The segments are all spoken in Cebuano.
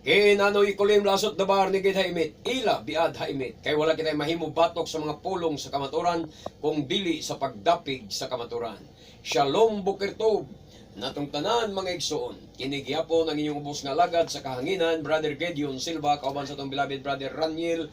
Kinanoy kulim lasot dabar ni gid haimit, ila biad haimit. Kay wala kitay mahimo batok sa mga pulong sa kamaturan kung dili sa pagdapig sa kamaturan. Shalom boker tov natong tanan, mga igsoon. Kini gihapon ang inyong ubos nga lagad sa kahanginan, Brother Gideon Silva, kauban sa atong beloved Brother Raniel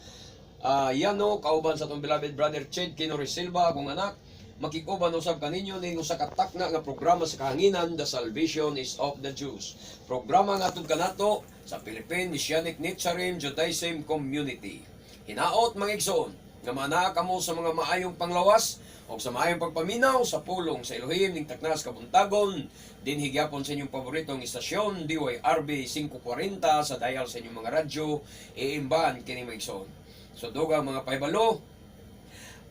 Yano, kauban sa atong beloved Brother Ched Kinori Silva, akong anak. Makikuban usab kaninyo ning usa ka takna nga programa sa kahanginan, The Salvation is of the Jews. Programa nga atud kanato sa Philippine Messianic Netzarim Judaism Community. Hinaot, mga igsoon, nga manaa kamo sa mga maayong panglawas o sa maayong pagpaminaw sa pulong sa Elohim ning taknas kabuntagon dinhi gyapon sa inyong paboritong istasyon DYRB 540 sa dial sa inyong mga radyo. Iimban kini, mga igsoon. So dugang mga pahibalo,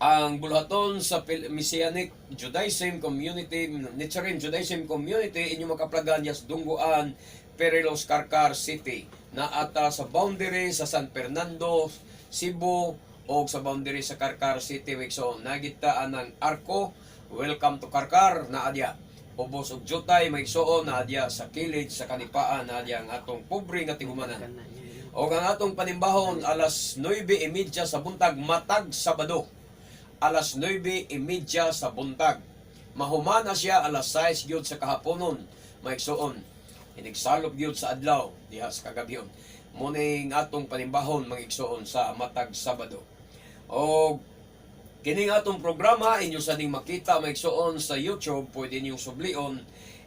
ang buluhaton sa Messianic Judaism Community, Netzarim Judaism Community, inyong makaplagan sa Dungguan, Perilos, Carcar City. Naata sa boundary sa San Fernando, Cebu, o sa boundary sa Carcar City. So, nagita ang arko, "Welcome to Carcar," naadya. Ubos og jutay, may igsoon, naadya sa kilid sa kanipaan, naadya ang atong pobre nga tigumanan. O ang atong panimbahon alas 9:30 sa buntag matag Sabado. Alas 9:30 sa buntag. Mahuman na siya alas 6 gyud sa kahaponon, maigsuon. Inigsalop gyud sa adlaw diha sa kagabhion. Muning atong panimbahon, mga igsuon, sa matag Sabado. O kining atong programa inyo sa ning makita, mga igsuon, sa YouTube, pwede ninyong sublion.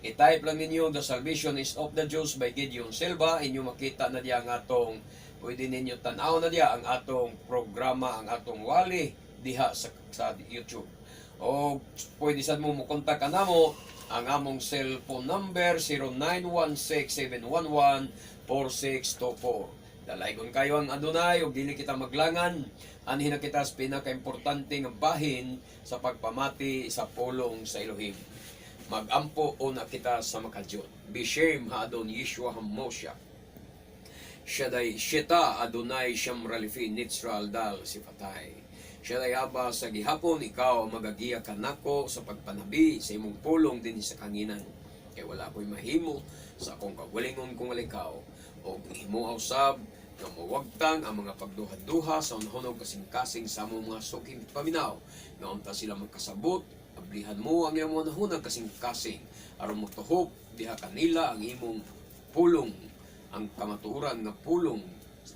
I-type lang ninyo "The Salvation is of the Jews" by Gideon Silva, inyo makita na diya ang atong, pwede ninyo tan-aw na diya ang atong programa, ang atong wali diha sa YouTube. O pwede sad mo mokontak kanamo, ang among cellphone number 0916-711-4624. Dalaygon kayo ang Adonai ug dili kita maglangan. Anhi na kita sa pinakaimportante nga bahin sa pagpamati sa pulong sa Elohim. Magampo una kita sa Makajot. Bishem Haadon Yeshua Hamosha. Shaddai Sheta Adonai Shamralifi Nitzral Dal Sifatay. Shaddai Aba, sa gihapon ikaw ang magagiya kanako sa pagpanabi sa imong pulong din sa kahanginan. Kay wala ko'y mahimo sa akong kagalingon kung wala ikaw. O himuha usab nga mawagtang ang mga pagduha-duha sa unahon og kasing-kasing sa among mga suking paminaw. Nga unta sila magkasabot, ablihan mo ang iyong mga kasing-kasing aron motuhop diha kanila ang imong pulong, ang kamatuoran nga pulong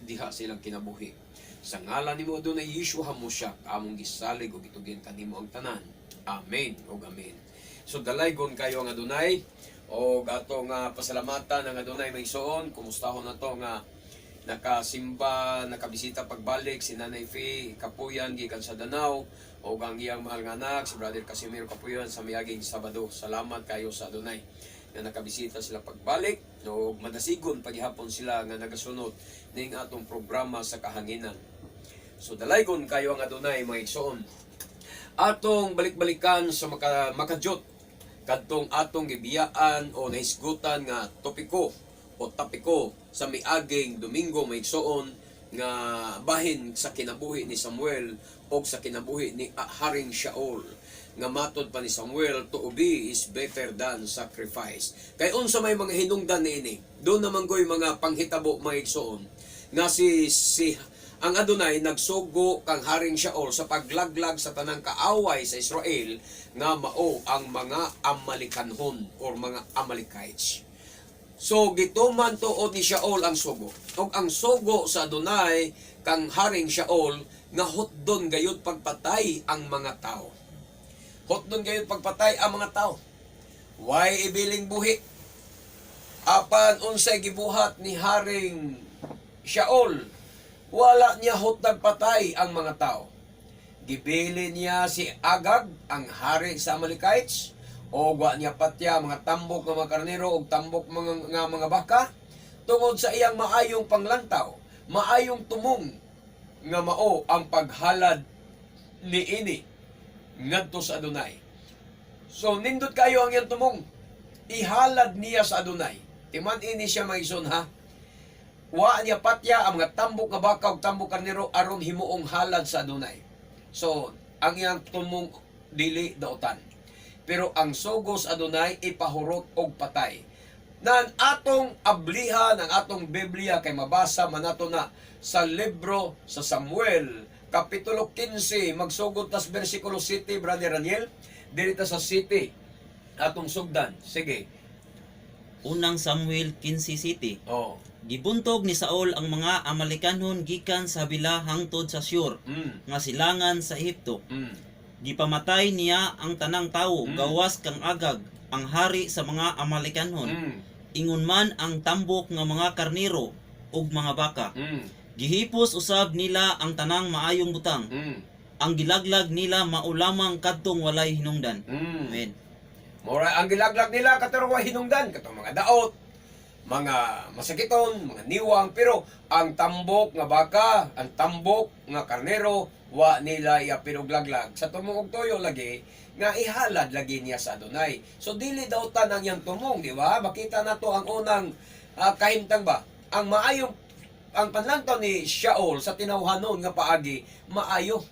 diha silang kinabuhi. Sa ngalan nimo, Adonai Yeshua Hamosyak, among gisalig ug gitugyan kanimo ang tanan. Amen ug amen. So dalaygon kayo ang Adonai og ato nga pasalamatan ang Adonai, may suon. Kumustahon na to nga nakasimba, nakabisita pagbalik si Nanay Fe Kapuyan gikan sa Danao o ang iyang mahal nga anak si Brother Casimiro Kapuyan sa miaging Sabado. Salamat kayo sa Adonai nga nakabisita sila pagbalik o madasigon paghihapon sila nga nagasunod ning atong programa sa kahanginan. So dalaygon kayo ang Adonai, mga igsoon. Atong balik-balikan sa makajot kadtong atong gibiyaan o nahisgutan nga topiko o tapiko sa miaging Domingo, mga igsoon, nga bahin sa kinabuhi ni Samuel o sa kinabuhi ni Haring Shaul nga matod pa ni Samuel, "To obey is better than sacrifice." Kay unsa may mga hinungdan niini? Doon naman ko'y mga panghitabo, mga igsoon, nga si si ang Adonai nagsugo kang Haring Shaul sa paglaglag sa tanang kaaway sa Israel nga mao ang mga Amalekanhon or mga Amalekites. So gituman tuod ni Shaul ang sugo. Ug ang sugo sa Adonai kang Haring Shaul nga hutdon gayud pagpatay ang mga tao. Hutdon gayud pagpatay ang mga tao. Way ibiling buhi. Apan unsay gibuhat ni Haring Shaul? Wala niya hutdag patay ang mga tao. Gibili niya si Agag, ang hari sa Amalekites, o wa niya patya mga tambok nga mga karnero o tambok nga mga baka tungod sa iyang maayong panglantaw, maayong tumong nga mao ang paghalad niini ngadto sa Adonai. So nindot kayo ang iyang tumong. Ihalad niya sa Adonai. Timan ini siya, mga igsoon, ha. Wa niya patya ang mga tambok nga baka ug tambok karnero aron himuong halad sa Adonai. So, ang iyang tumong dili dautan. Pero ang sugo sa Adonai, ipahurot og patay. Na ang atong ablihan ang atong Biblia kay mabasa man nato na sa libro sa Samuel kapitulo 15, magsugod tas bersikulo 7, Brother Daniel. Diri ta sa 7 atong sugdan. Sige. Unang Samuel 15:7. Oh. Gibuntog ni Saul ang mga Amalekanhon gikan sa Havila hangtod sa Shur nga silangan sa Ehipto. Gipamatay niya ang tanang tawo gawas kang Agag, ang hari sa mga Amalekanhon. Ingon man ang tambok nga mga karniro ug mga baka. Gihipos usab nila ang tanang maayong butang. Ang gilaglag nila mao lamang kadtong walay hinungdan. Amen. Mora ang gilaglag nila katong way hinungdan, katong mga daot, mga masakiton, mga niwang, pero ang tambok nga baka, ang tambok nga karnero, wa nila iapil og laglag. Sa tumong og tuyo lagi nga ihalad lagi niya sa Adonai. So dili daw tanang yang tumong, di ba? Makita nato ang unang kahimtang ba? Ang maayong ang panlantaw ni Shaul sa tinawhanon nga paagi, maayo.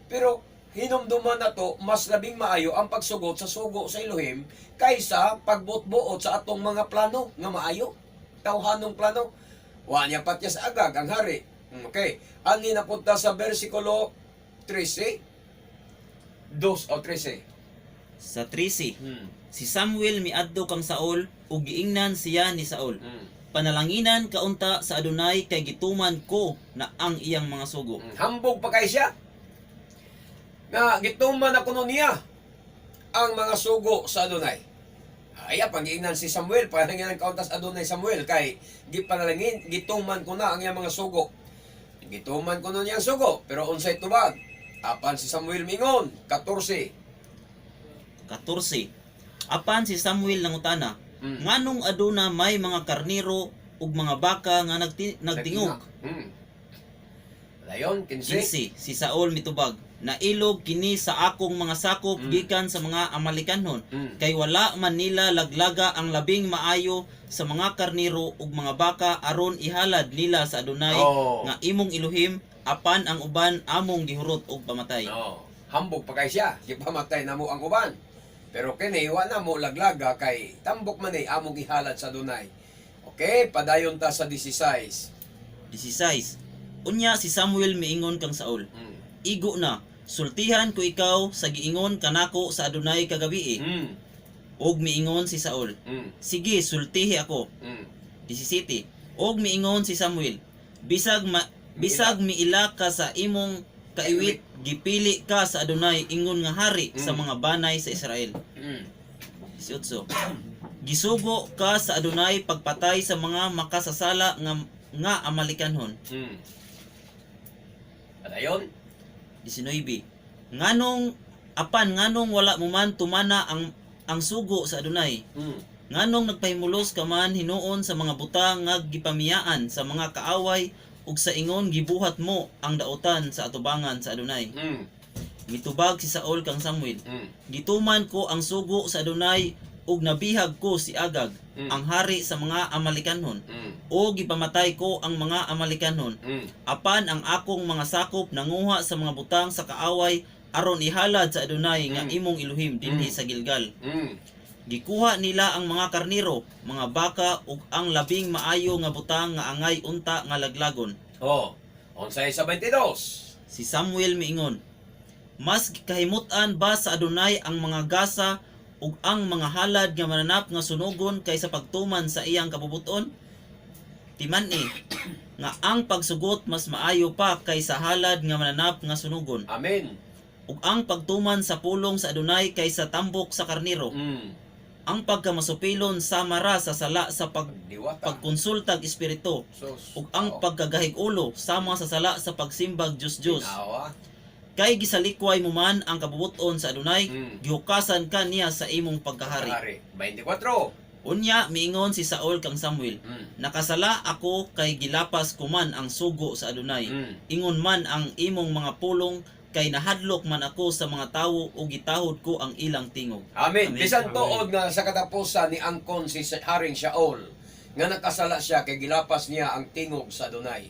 Pero hinumduman na to, mas labing maayo ang pagsugot sa sugo sa Elohim kaysa pagbutbuot sa atong mga plano nga maayo. Tawhanong plano. Wa niya patyas Agag ang hari. Okay. Ani napunta sa versikulo 13? 2 o 13. Sa 13, si Samuel miadto kang Saul ug giingnan siya ni Saul. "Panalanginan kaunta sa Adonai kay gituman ko na ang iyang mga sugo." Hambog pa kay siya. Nga gituman na kuno niya ang mga sugo sa Adonai. Ay, pangiingnan si Samuel, panalangin kauntas Adonai, Samuel, kay gipanalangin, gituman ko na ang iyang mga sugo. Gituman ko na niyang sugo, pero unsay tubag? Apan si Samuel mingon, 14. 14. Apan si Samuel nangutana, "Nganong aduna may mga karniro ug mga baka nga nagtingog?" Dayon, 15. 15. Si Saul mitubag, "Nailog kini sa akong mga sakop gikan sa mga Amalekanhon. Kay wala man nila laglaga ang labing maayo sa mga karniro ug mga baka aron ihalad nila sa Adonai nga imong Elohim, apan ang uban among gihurot og pamatay." No. Hambog pa kay siya, gipamatay na mo ang uban. Pero kini wa na mo laglaga kay tambok man ni among gihalad sa Adonai. Okay, padayon ta sa 16. 16. Unya si Samuel miingon kang Saul, "Igo na, sultihan ko ikaw sa giingon kanako sa Adonai kagabi." Og miingon si Saul, "Sige, sultihi ako." 17. Og miingon si Samuel, Bisag miila ka sa imong kaiwit, gipili ka sa Adonai ingon nga hari sa mga banay sa Israel." 18. Gisugo ka sa Adonai pagpatay sa mga makasasala nga Amalekanhon. Padayon? 19. Nganong apan nganong wala mo man tumana ang sugo sa Adonai? Nganong nagpahimulos ka man hinuon sa mga butang nga gipamiyaan sa mga kaaway ug sa ingon gibuhat mo ang daotan sa atubangan sa Adonai? Mitubag si Saul kang Samuel, "Gituman ko ang sugo sa Adonai ug nabihag ko si Agag, ang hari sa mga Amalekanhon, o gipamatay ko ang mga Amalekanhon. Apan ang akong mga sakop nanguha sa mga butang sa kaaway aron ihalad sa Adonai nga imong Elohim dinhi sa Gilgal. Gikuha nila ang mga karniro, mga baka ug ang labing maayo nga butang nga angay unta nga laglagon." Oh, unsay sa 22? Si Samuel miingon, "Mas kahimutan ba sa Adonai ang mga gasa ug ang mga halad nga mananap nga sunugon kaysa pagtuman sa iyang kabubuton? Timan-i nga ang pagsugot mas maayo pa kaysa halad nga mananap nga sunugon Amen. Ug ang pagtuman sa pulong sa Adonai kaysa tambok sa karnero. Ang pagkamasupilon sama ra sa sala sa Diwata. Pagkonsultag espiritu Sus. ug ang pagkagahig ulo sama sa sala sa pagsimbag Dios-Dios. Tinawa. Kay gisalikway mo man ang kabubuton sa Adonai, gihukasan ka niya sa imong pagkahari." Hari. 24. Unya miingon si Saul kang Samuel, "Nakasala ako kay gilapas ko man ang sugo sa Adonai. Ingon man ang imong mga pulong kay nahadlok man ako sa mga tawo ug gitahod ko ang ilang tingog." Amen. Amen. Bisan tuod nga sa katapusan ni angkon si Haring Shaul nga nakasala siya kay gilapas niya ang tingog sa Adonai,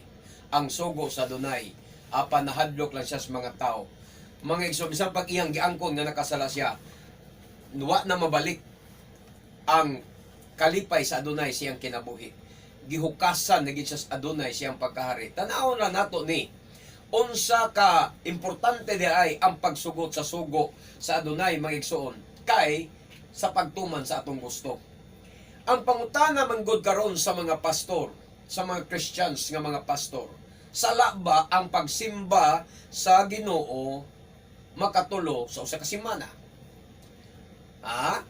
ang sugo sa Adonai. Apan nahadlok lang siya sa mga tao. Mga igsoon, bisan pag iyang giangkon nga nakasala siya, wa na mabalik ang Kalipay sa Adunay siyang kinabuhi. Gihukasan na gid siya sa Adunay siyang pagkahari. Tan-awon lang nato ni unsa ka importante di ay ang pagsugot sa sugo sa Adunay, mga igsoon, kay sa pagtuman sa atong gusto. Ang pangutana man gud karon sa mga pastor, sa mga Christians nga mga pastor, sala ba ang pagsimba sa Ginoo makatulo sa usa ka semana? Ha?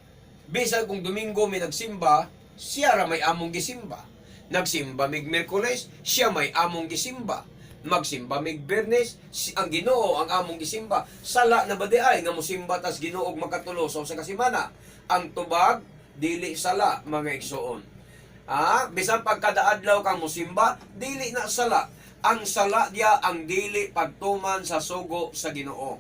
Bisan kung Domingo may nagsimba, siya ra may among gisimba. Nagsimba mig Miyerkules, siya may among gisimba. Magsimba mig Biyernes, ang Ginoo ang among gisimba. Sala na ba di ay nga mosimba tas Ginoo og makatulo sa usa ka semana? Ang tubag, dili sala, mga igsoon. Ah, bisan pagkada adlaw kang mosimba, dili na sala. Ang sala diya ang dili pagtuman sa sugo sa Ginoo.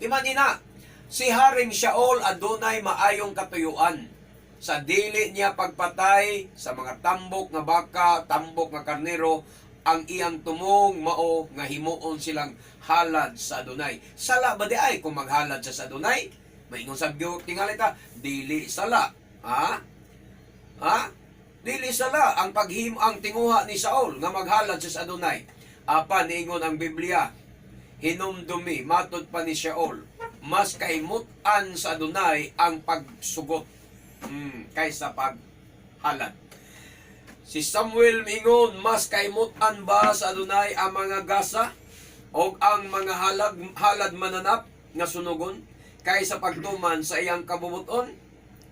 Di man ina, si Haring Shaol adunay maayong katuyuan sa dili niya pagpatay sa mga tambok nga baka, tambok nga karnero, ang iyang tumong mao nga himuon silang halad sa Adunay. Sala ba di ay kung maghalad siya sa Adunay? Maingon sa Diyo tingali ta, dili sala. Ha? Ha? Dili sala ang paghim ang tinguha ni Saul nga maghalad siya sa Adunay. Apan niingon ang Biblia, hinumdumi matod pa ni Shaul, mas kaimutan sa Adunay ang pagsugot kaysa paghalad. Si Samuel miingon, mas kaimutan ba sa Adunay ang mga gasa o ang mga halad mananap nga sunugon kaysa pagtuman sa iyang kabubuton?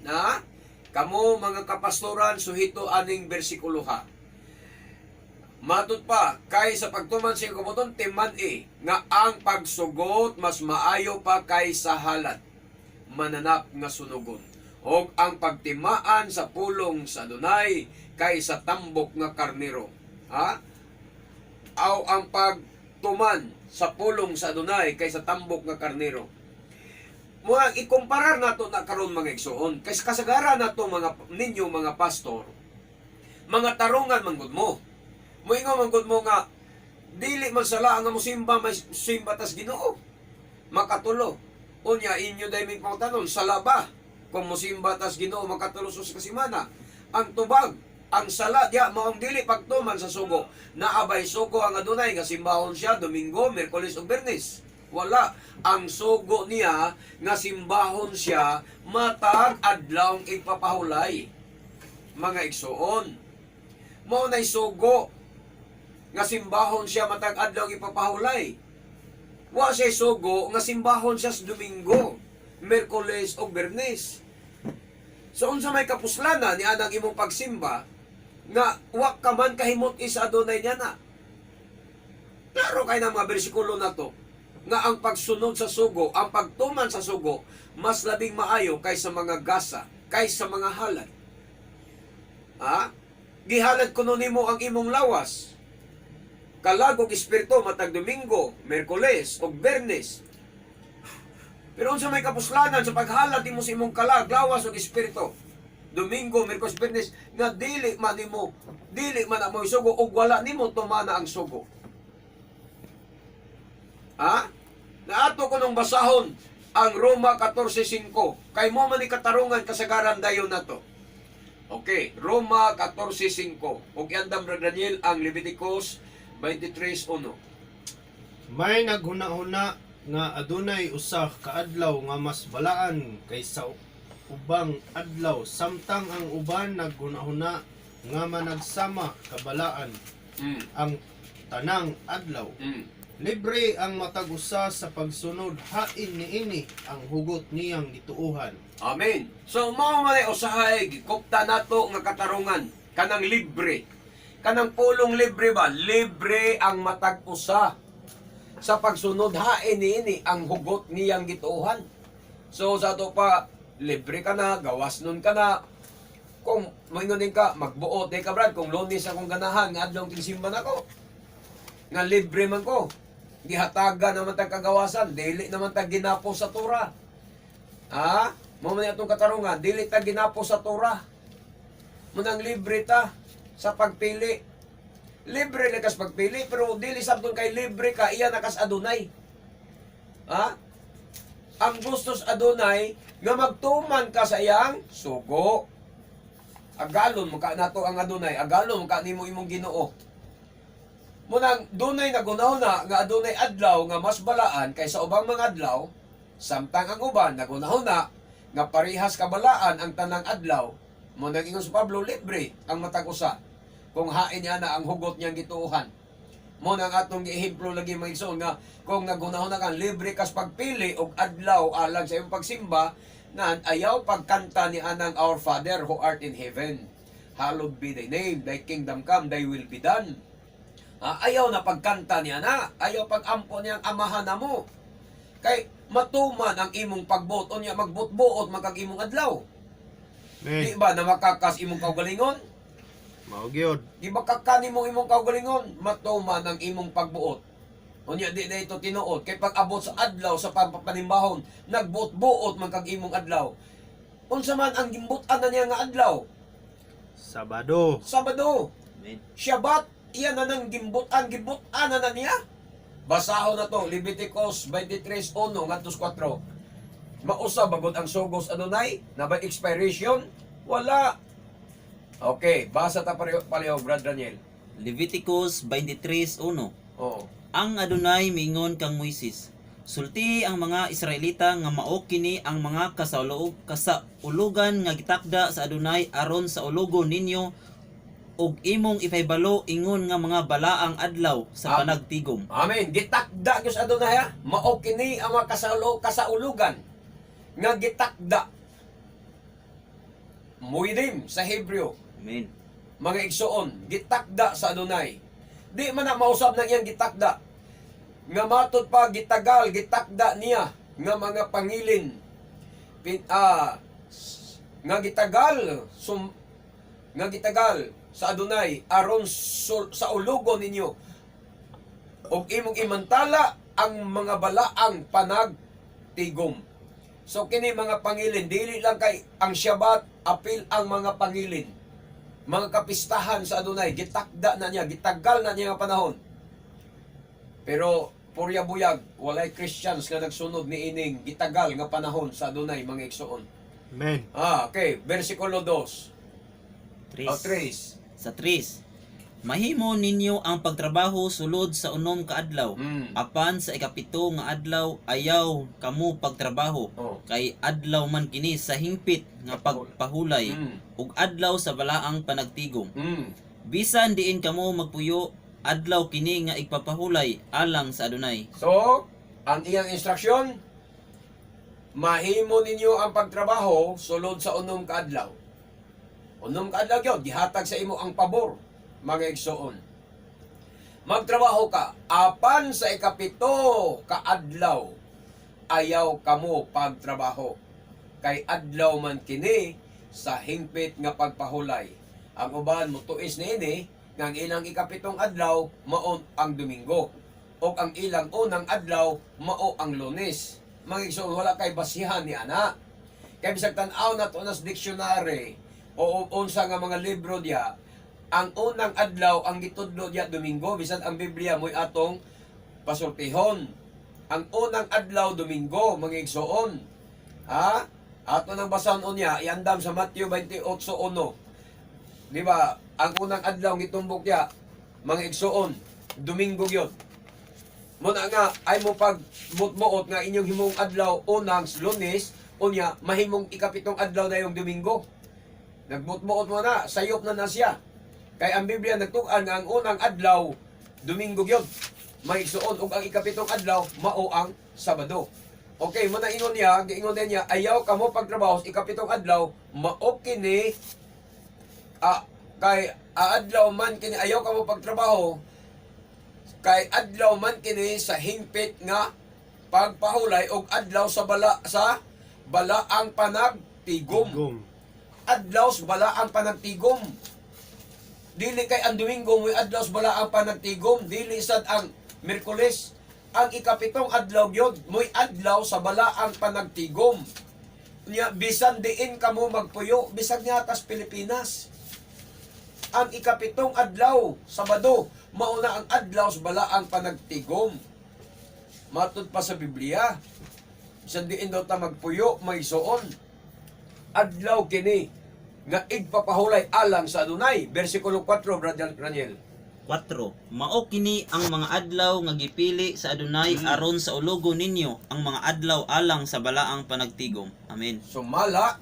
Na kamo mga kapastoran, suhito aning bersikulo ha. Matod pa, kay sa pagtuman sa iyang kabubuton, timan-i nga ang pagsugot mas maayo pa kaysa halad mananap nga sunugon, og ang pagtimaan sa pulong sa Adunay kaysa tambok nga karnero. Ha? Aw ang pagtuman sa pulong sa Adunay kaysa tambok nga karnero. Mga ikumparar nato na karon, mga igsoon, kay kasagaran nato mga ninyo mga pastor, mga tarungan man gud mo. Moingon man gud mo nga dili man sala ang mosimba, may simba tas Ginoo makatulo. Unya inyo dahil may pangutanon, sala ba kung mosimba tas Ginoo makatulo sa kasimana? Ang tubag, ang sala diya maong dili pagtuman sa sugo. Naabay sugo ang Adunay nga simbahon siya Domingo, Miyerkules ug Biyernes? Wala. Ang sugo niya nga simbahon siya matag adlawng igpapahulay. Mga igsoon, mao nay sugo nga simbahon siya matag adlaw ipapahulay. Wa siya sugo nga simbahon siya sa Domingo, Miyerkules o Biyernes. So unsa may kapuslanan ni anang imong pagsimba nga wa ka man kahimot isa Adunay niya na? Klaro kay ng mga bersikulo na to nga ang pagsunod sa sugo, ang pagtuman sa sugo, mas labing maayo kaysa mga gasa, kaysa mga halad. Ha? Gihalad kuno nimo ang imong lawas, kalag ug espiritu matag Domingo, Miyerkules ug Biyernes. Pero unsa may kapuslanan sa paghalad nimo sa imong kalag, lawas ug espiritu Domingo, Miyerkules, Biyernes nga dili man nimo, dili man ang sugo ug wala nimo tumana ang sugo? Ha? Naato ko nung basahon ang Roma 14.5. Kay mo man ni katarungan kasagaran dayon nato. Okay, Roma 14.5. Ug iandam ra, Daniel, ang Leviticus 23.1. May naghuna-huna nga adunay usa ka adlaw nga mas balaan kaysa ubang adlaw, samtang ang uban naghuna-huna nga managsama kabalaan ang tanang adlaw. Libre ang matag usa sa pagsunod hain niini ang hugot niyang gituohan. Amen. So mao man ay usahay gikupta nato nga katarungan kanang libre. Kanang pulong libre ba? Libre ang matag usa sa pagsunod hain niini ang hugot niyang gituohan. So sa ato pa, libre ka na, gawas nun ka na. Kung moingon din ka, magbuot di ka, Brad, kung Lunes akong ganahan nga adlaw tigsimba nako. Nga libre man ko. Gihatagan naman tag kagawasan, dili naman tag ginapos sa Torah. Ha? Mao man atong katarungan, dili ta ginapos sa Torah. Munang libre ta sa pagpili. Libre lang kas pagpili, pero dili sabton kay libre ka, iya na kas Adunay. Ha? Ang gusto sa Adunay nga magtuman ka sa iyang sugo. Agalon man ka nato ang Adunay, agalon man ka nimo imong Ginoo. Munang dunay nagunahuna nga adunay adlaw nga mas balaan kaysa ubang mga adlaw, samtang ang uban nagunahuna nga parihas kabalaan ang tanang adlaw. Munang ingon si Pablo, libre ang matag usa kung hain niya na ang hugot niyang gituohan. Mo nang atong giehemplo lagi, mga igsoon, nga kung nagunahuna kang libre kas pagpili og adlaw alang sa imong pagsimba, nan ayaw pagkanta ni anang "Our Father who art in heaven, hallowed be thy name, thy kingdom come, thy will be done." Ah, ayaw na pagkanta niya na, ayaw pagampo niyang Amahan namo. Kay matuman ang imong pagbuot, unya magbutbuot magkag imong adlaw. Amen. Di ba na makakas imong kaugalingon? Mao gyud. Di ba kakani mo imong kaugalingon? Matuman ang imong pagbuot. Unya di na ito tinuod kay pag abot sa adlaw sa panimbahon, nagbuot-buot man kag imong adlaw. Unsa man ang gimbutan na niya nga adlaw? Sabado. Sabado. Amen. Shabbat, iyan na nang gimbutan, gimbutan na na niya. Basahon na to, Leviticus 23:1 ngadto 4. Mausa bagod ang sugos Adonay, na ba expiration? Wala. Okay, basa ta pareho, pareho, Brad Daniel. Leviticus 23:1. Oo. Ang Adunay miingon kang Moises, "Sulti ang mga Israelita nga mao kini ang mga kasaulugan nga gitakda sa Adunay aron sa ulugon ninyo ug imong ipahibalo ingon nga mga balaang adlaw sa panagtigom." Amen. Gitakda gyud sa Adonay ha. Mao kini ang mga kasaulugan nga gitakda. Muidim sa Hebreo. Amen. Mga igsoon, gitakda sa Adonay. Di man na mausab ng iyang gitakda. Nga matod pa gitagal, gitakda niya nga mga pangilin. Nga gitagal nga gitagal sa Adonay aron sa ulugon ninyo ug imong imantala ang mga balaang panagtigom. So kini mga pangilin, dili lang kay ang Shabbat, apil ang mga pangilin. Mga kapistahan sa Adonay, gitakda na niya, gitagal na niya nga panahon. Pero purya buyag, walay Christians nga nagsunod ni ining gitagal nga panahon sa Adonay, mga igsoon. Amen. Ah, okay, versikulo 2. Tres. O 3. Sa 3. Mahimo ninyo ang pagtrabaho sulod sa 6 ka adlaw. Apan sa 7 nga adlaw ayaw kamo pagtrabaho kay adlaw man kini sa hingpit nga pagpahulay ug adlaw sa balaang panagtigom. Bisan diin kamo magpuyo, adlaw kini nga igpapahulay alang sa Adunay. So, ang iyang instruksyon, mahimo ninyo ang pagtrabaho sulod sa 6 ka adlaw. 6 ka adlaw gyud, gihatag sa imo ang pabor, mga igsoon. Magtrabaho ka, apan sa 7 ka adlaw, ayaw kamo pagtrabaho. Kay adlaw man kini sa hingpit nga pagpahulay. Ang uban motuis niini nga ang ilang 7 adlaw mao ang Domingo o ang ilang unang adlaw mao ang Lunes. Mga igsoon, wala kay basihan ni ana. Kay bisag tan-aw na to nas dictionary o unsa nga mga libro diya, ang unang adlaw ang gitudlo diya Domingo, bisan ang Biblia mo'y atong pasultihon. Ang unang adlaw Domingo, mga igsoon. Ha? Ato nang basan unya, iandam sa Matthew 28:1. Di ba? Ang unang adlaw gitumbok diya, mga igsoon, Domingo gyud. Muna nga ay mo pag buot nga inyong himong adlaw unang Lunes, unya mahimong 7 adlaw na yung Domingo. Nagbutbuot mo na, sayop na na siya. Kay ang Biblia nagtukan nga ang unang adlaw Domingo gyud. May igsuon ug ang 7 adlaw mao ang Sabado. Okay, mo na ingon niya, giingon din niya, ayaw kamo pagtrabaho sa 7 adlaw, mao kini kay aadlaw man kini, ayaw kamo pagtrabaho kay adlaw man kini sa hingpit nga pagpahulay og adlaw sa balaang panagtigom. Gum. Adlaw sa balaang panagtigom. Dili kay ang Domingo mo'y adlaw sa balaang panagtigom, dili sad ang Miyerkules. Ang 7 adlaw gyud mo'y adlaw sa balaang panagtigom. Nya bisan diin kamo magpuyo, bisag nga tas Pilipinas. Ang 7 adlaw, Sabado, mauna ang adlaw sa balaang panagtigom. Matud pa sa Biblia. Bisan diin daw ta magpuyo, may suon. Adlaw kini. nga igpapahulay alang sa Adunay. Versikulo 4, Brother Raniel. 4. Mao kini ang mga adlaw nga gipili sa Adunay aron sa ulogo ninyo ang mga adlaw alang sa balaang panagtigom. Amen. Sumala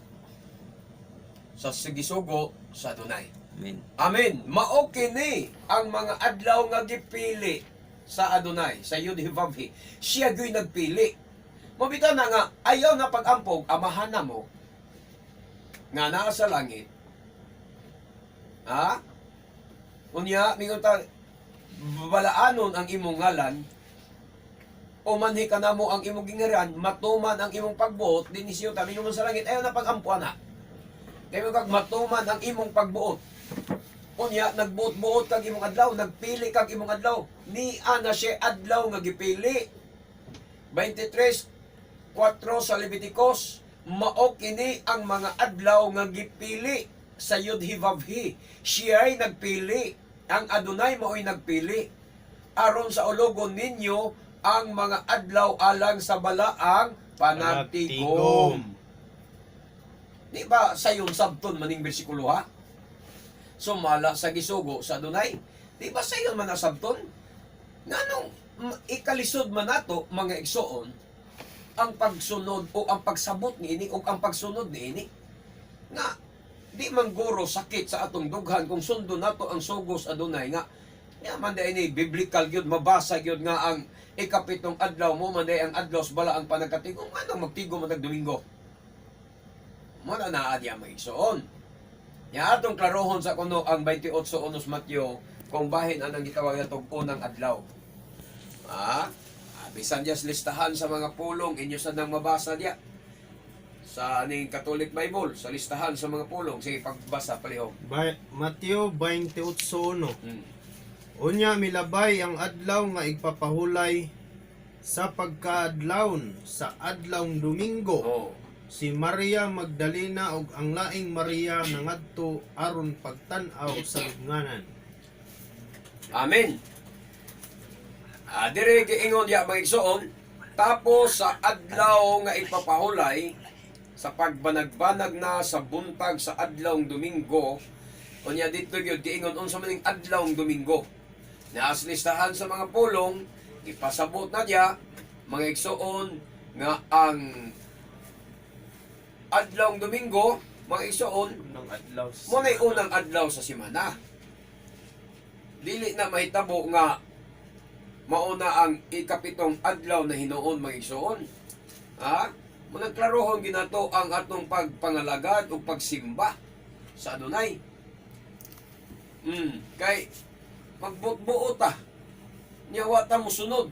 sa sigisugo sa Adunay. Amen. Amen. Mao kini ang mga adlaw nga gipili sa Adonai, sa Yud-Heh-Vav-Heh. Siya gyoy nagpili. Mabitaw na nga, ayaw na pag-ampog, amahan na mo, nga naa sa langit. Ha? Unya, mingon ta, balaanon ang imong ngalan, o manhi ka na mo ang imong gingaran, matuman ang imong pagbuot, dinisiyo ta, mingon man sa langit, ayaw na pag-ampuan na. Kaya kag matuman ang imong pagbuot. Unya, nagbuot-buot kag imong adlaw, nagpili kag imong adlaw. Ni ana siya adlaw nga gipili. 23:4 sa Leviticus, mao kini ang mga adlaw nga gipili sa Yud-Heh-Vav-Heh. Siya'y nagpili. Ang Adonai mao'y nagpili. Aron sa ulogon ninyo ang mga adlaw alang sa balaang panagtigom. Di ba sayon sabton maning bersikulo, ha? Sumala sa gisugo sa Adonai. Di ba sayon man asabton? Nganong ikalisod man nato, mga igsoon, ang pagsunod o ang pagsabot niini o ang pagsunod niini nga di man guro sakit sa atong dughan kung sundon nato ang sugos Adonai nga nga man diay ni biblical gyud, mabasa gyud nga ang ikapitong adlaw mo man diay ang adlaw sa balaang panagkatigom. Nganong magtigom man tag Domingo mo na naa diya, mga igsoon? Nya atong klarohon sa kuno ang 28:1 Mateo kung bahin anang gitawag natong unang adlaw. Ha? Bisan diya sa listahan sa mga pulong, inyo sa nang mabasa diya. Sa aning Catholic Bible, sa listahan sa mga pulong. Sige, pagbasa palihog. Mateo 28:1. Unya milabay ang adlaw nga igpapahulay sa pagkaadlawon sa adlawng Domingo. Si Maria Magdalena ug ang laing Maria nangadto aron pagtan-aw sa lubnganan. Amen. Dire giingon diya, mga igsoon, tapos sa adlaw nga ipapahulay sa pagbanagbanag na sa buntag sa adlawng Domingo, unya dito gyud giingon unsa man ning adlawng Domingo. Naas listahan sa mga pulong, ipasabot na diya, mga igsoon, nga ang adlawng Domingo, mga igsoon, Unang adlaw. mo na'y unang adlaw sa simana. Dili na mahitabo nga mauna ang ikapitong adlaw na hinuon, mga igsoon. Ha? Munang klarohon ginato ang atong pagpangalagad o pagsimba sa Adonai. Kay magbutbuot ta. Nya wa ta mosunod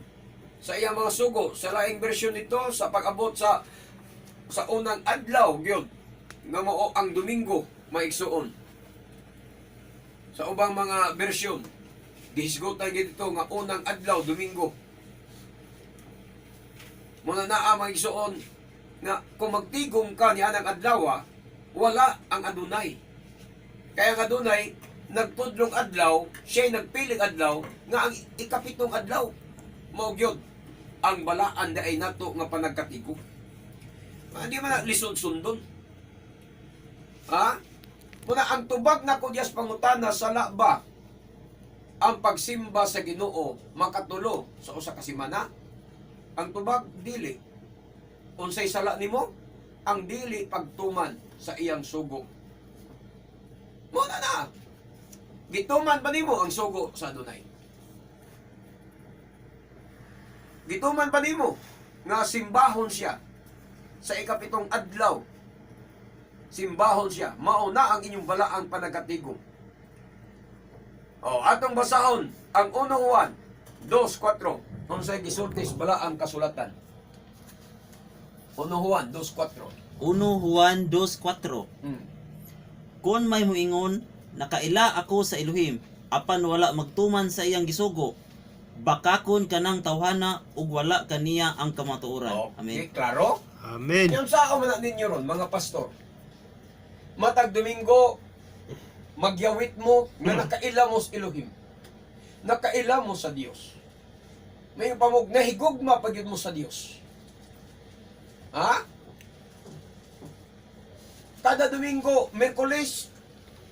sa iyang mga sugo sa laing bersyon nito sa pag-abot sa unang adlaw gyud nga mao ang Domingo, mga igsoon. Sa ubang mga bersyon, gihisgutan gyud ito nga unang adlaw Domingo. Muna naa, mga igsoon, nga kung magtigom ka ni anang adlaw, wala ang Adonai. Kaya ang Adonai nagtudlong adlaw, siya'y nagpiling adlaw nga ang ikapitong adlaw mao gyud ang balaan diay nato nga panagkatigom. Hindi man na lisod sundon. Ha? Muna ang tubag na kudyas pangutana, sala ba ang pagsimba sa Ginoo makatulo sa usa ka semana? Ang tubag, dili. Unsay sala nimo? Ang dili pagtuman sa iyang sugo. Muna na. Gituman ba nimo ang sugo sa Adonai? Gituman ba nimo nga simbahon siya sa ikapitong adlaw? Simbahon siya. Mao na ang inyong balaang panagkatigom. O, atong basahon ang 1 Juan 2:4. Unsay gisulti sa balaang kasulatan? 1 Juan 2:4. 1 Juan 2:4. Kung may muingon, "Nakaila ako sa Elohim," apan wala magtuman sa iyang gisugo, bakakon kanang tawhana ug wala kaniya ang kamatuoran. Amen. Okay, klaro? Amen. Yung sa man na ninyo ron, mga pastor. Matag Domingo, magyawit mo nga nakaila mo sa Elohim. Nakaila mo sa Dios. May pamog, nahigugma pag mo sa Dios. Ha? Kada Domingo, Miyerkules,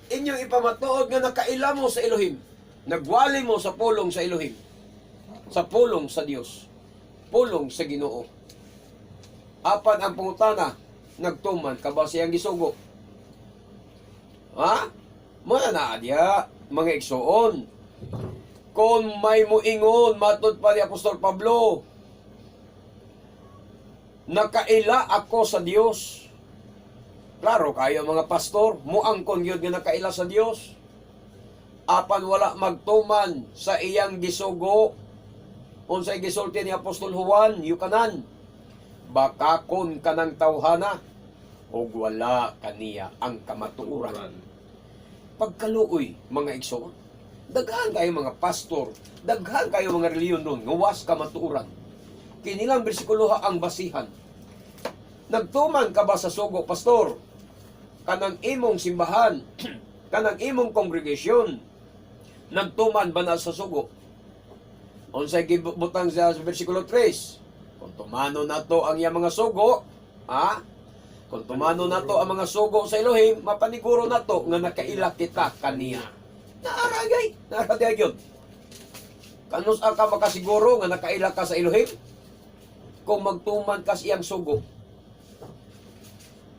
inyong ipamatuod nga nakaila mo sa Elohim. Nagwali mo sa pulong sa Elohim. Sa pulong sa Dios. Pulong sa Ginoo. Apan ang pangutana, nagtuman ka ba siyang gisugo? Ha? Muna na adya, mga igsoon. Kung may muingon, matod pa ni Apostol Pablo, nakaila ako sa Dios. Klaro kayo, mga pastor, muangkon gyud nga nakaila sa Dios. Apan wala magtuman sa iyang gisugo. Unsay gisulti ni Apostol Juan, Yukanan, bakakon kanang tawhana ug wala kaniya ang kamatuoran. Pagkaluoy, mga igsoon. Daghan kayo mga pastor, daghan kayo mga reliyon doon, nga was kamatuoran. Kinilang bersikulo ha ang basihan. Nagtuman ka ba sa sugo, pastor? Kanang imong simbahan, kanang imong congregation, nagtuman ba na sa sugo? Unsay gibutang sa bersikulo 3? Kung tumano nato ang iyang mga sugo, ha? Kung tumano nato ang mga sugo sa Elohim, mapaniguro nato nga nakaila kita kaniya. Naaragay, naaragay yun. Kanus ka makasiguro nga nakaila ka sa Elohim? Kung magtuman ka sa iyang sugo.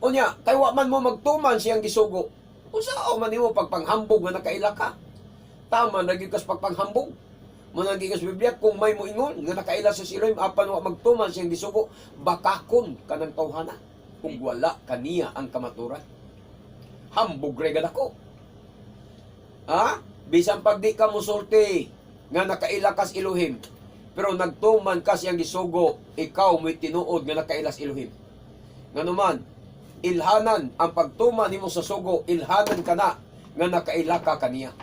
Unya, kay wa man mo magtuman siyang gisugo. Unsa man nimo pagpanghambog nga nakaila ka? Tama na gyud kas pagpanghambog. Mo nang gikas Biblia, kung may moingon nga nakaila sa Elohim apan wa magtuman siyang gisugo, bakakon kanang tawhana ug wala kaniya ang kamaturan. Hambog ra gad ako. Ha? Bisan pag di ka musulti nga nakaila kas Elohim, pero nagtuman ka siyang gisugo, ikaw mo'y tinuod nga nakaila sa Elohim. Nganuman, ilhanan ang pagtuman nimo sa sugo, ilhanan ka na nga nakaila ka kaniya.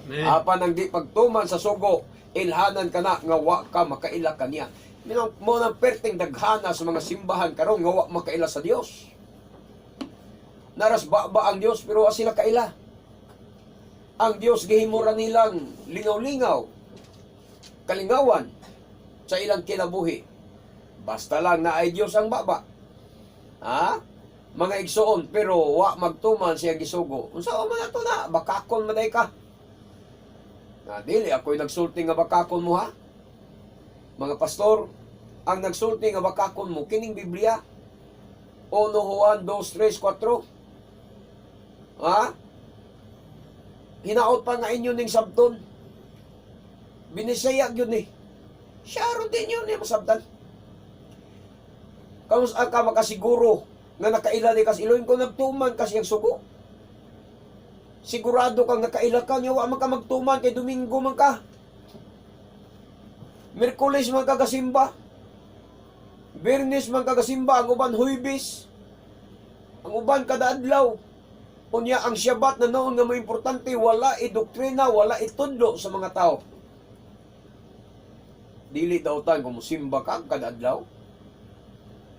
Amen. Apan ang di pagtuman sa sugo, ilhanan ka na nga wa ka makaila kaniya. Minang mo nang perting daghana sa mga simbahan karon nga wa makaila sa Dios. Naras ba ba ang Dios pero wa sila kaila. Ang Dios gihimo ra nilang lingaw-lingaw, kalingawan sa ilang kinabuhi. Basta lang na ay Dios ang baba. Ha? Mga igsoon, pero wa magtuman siya gisugo. Unsa man ato na? Bakakon man day ka. Na dili ako'y nagsulti nga bakakon mo, ha. Mga pastor, ang nagsulti nga bakakon mo kining Biblia. 1 Juan 2, 3, 4. Ha? Hinaot pa nga inyo ning sabton. Binisaya gyud ni. Siya ron din yun ni masabtan. Kamus ka makasiguro nga nakaila ni kas Elohim kung nagtuman kasi ang sugo? Sigurado kang nakaila ka niya, wa man ka magtuman kay Domingo man ka. Miyerkules man ka gasimba. Biyernes man ka gasimba, ang uban Huybes. Ang uban kada adlaw. Unya ang Syabat na noon nga mo importante, wala idoktrina, wala itudlo sa mga tao. Dili daw tan kung musimba ka kada adlaw.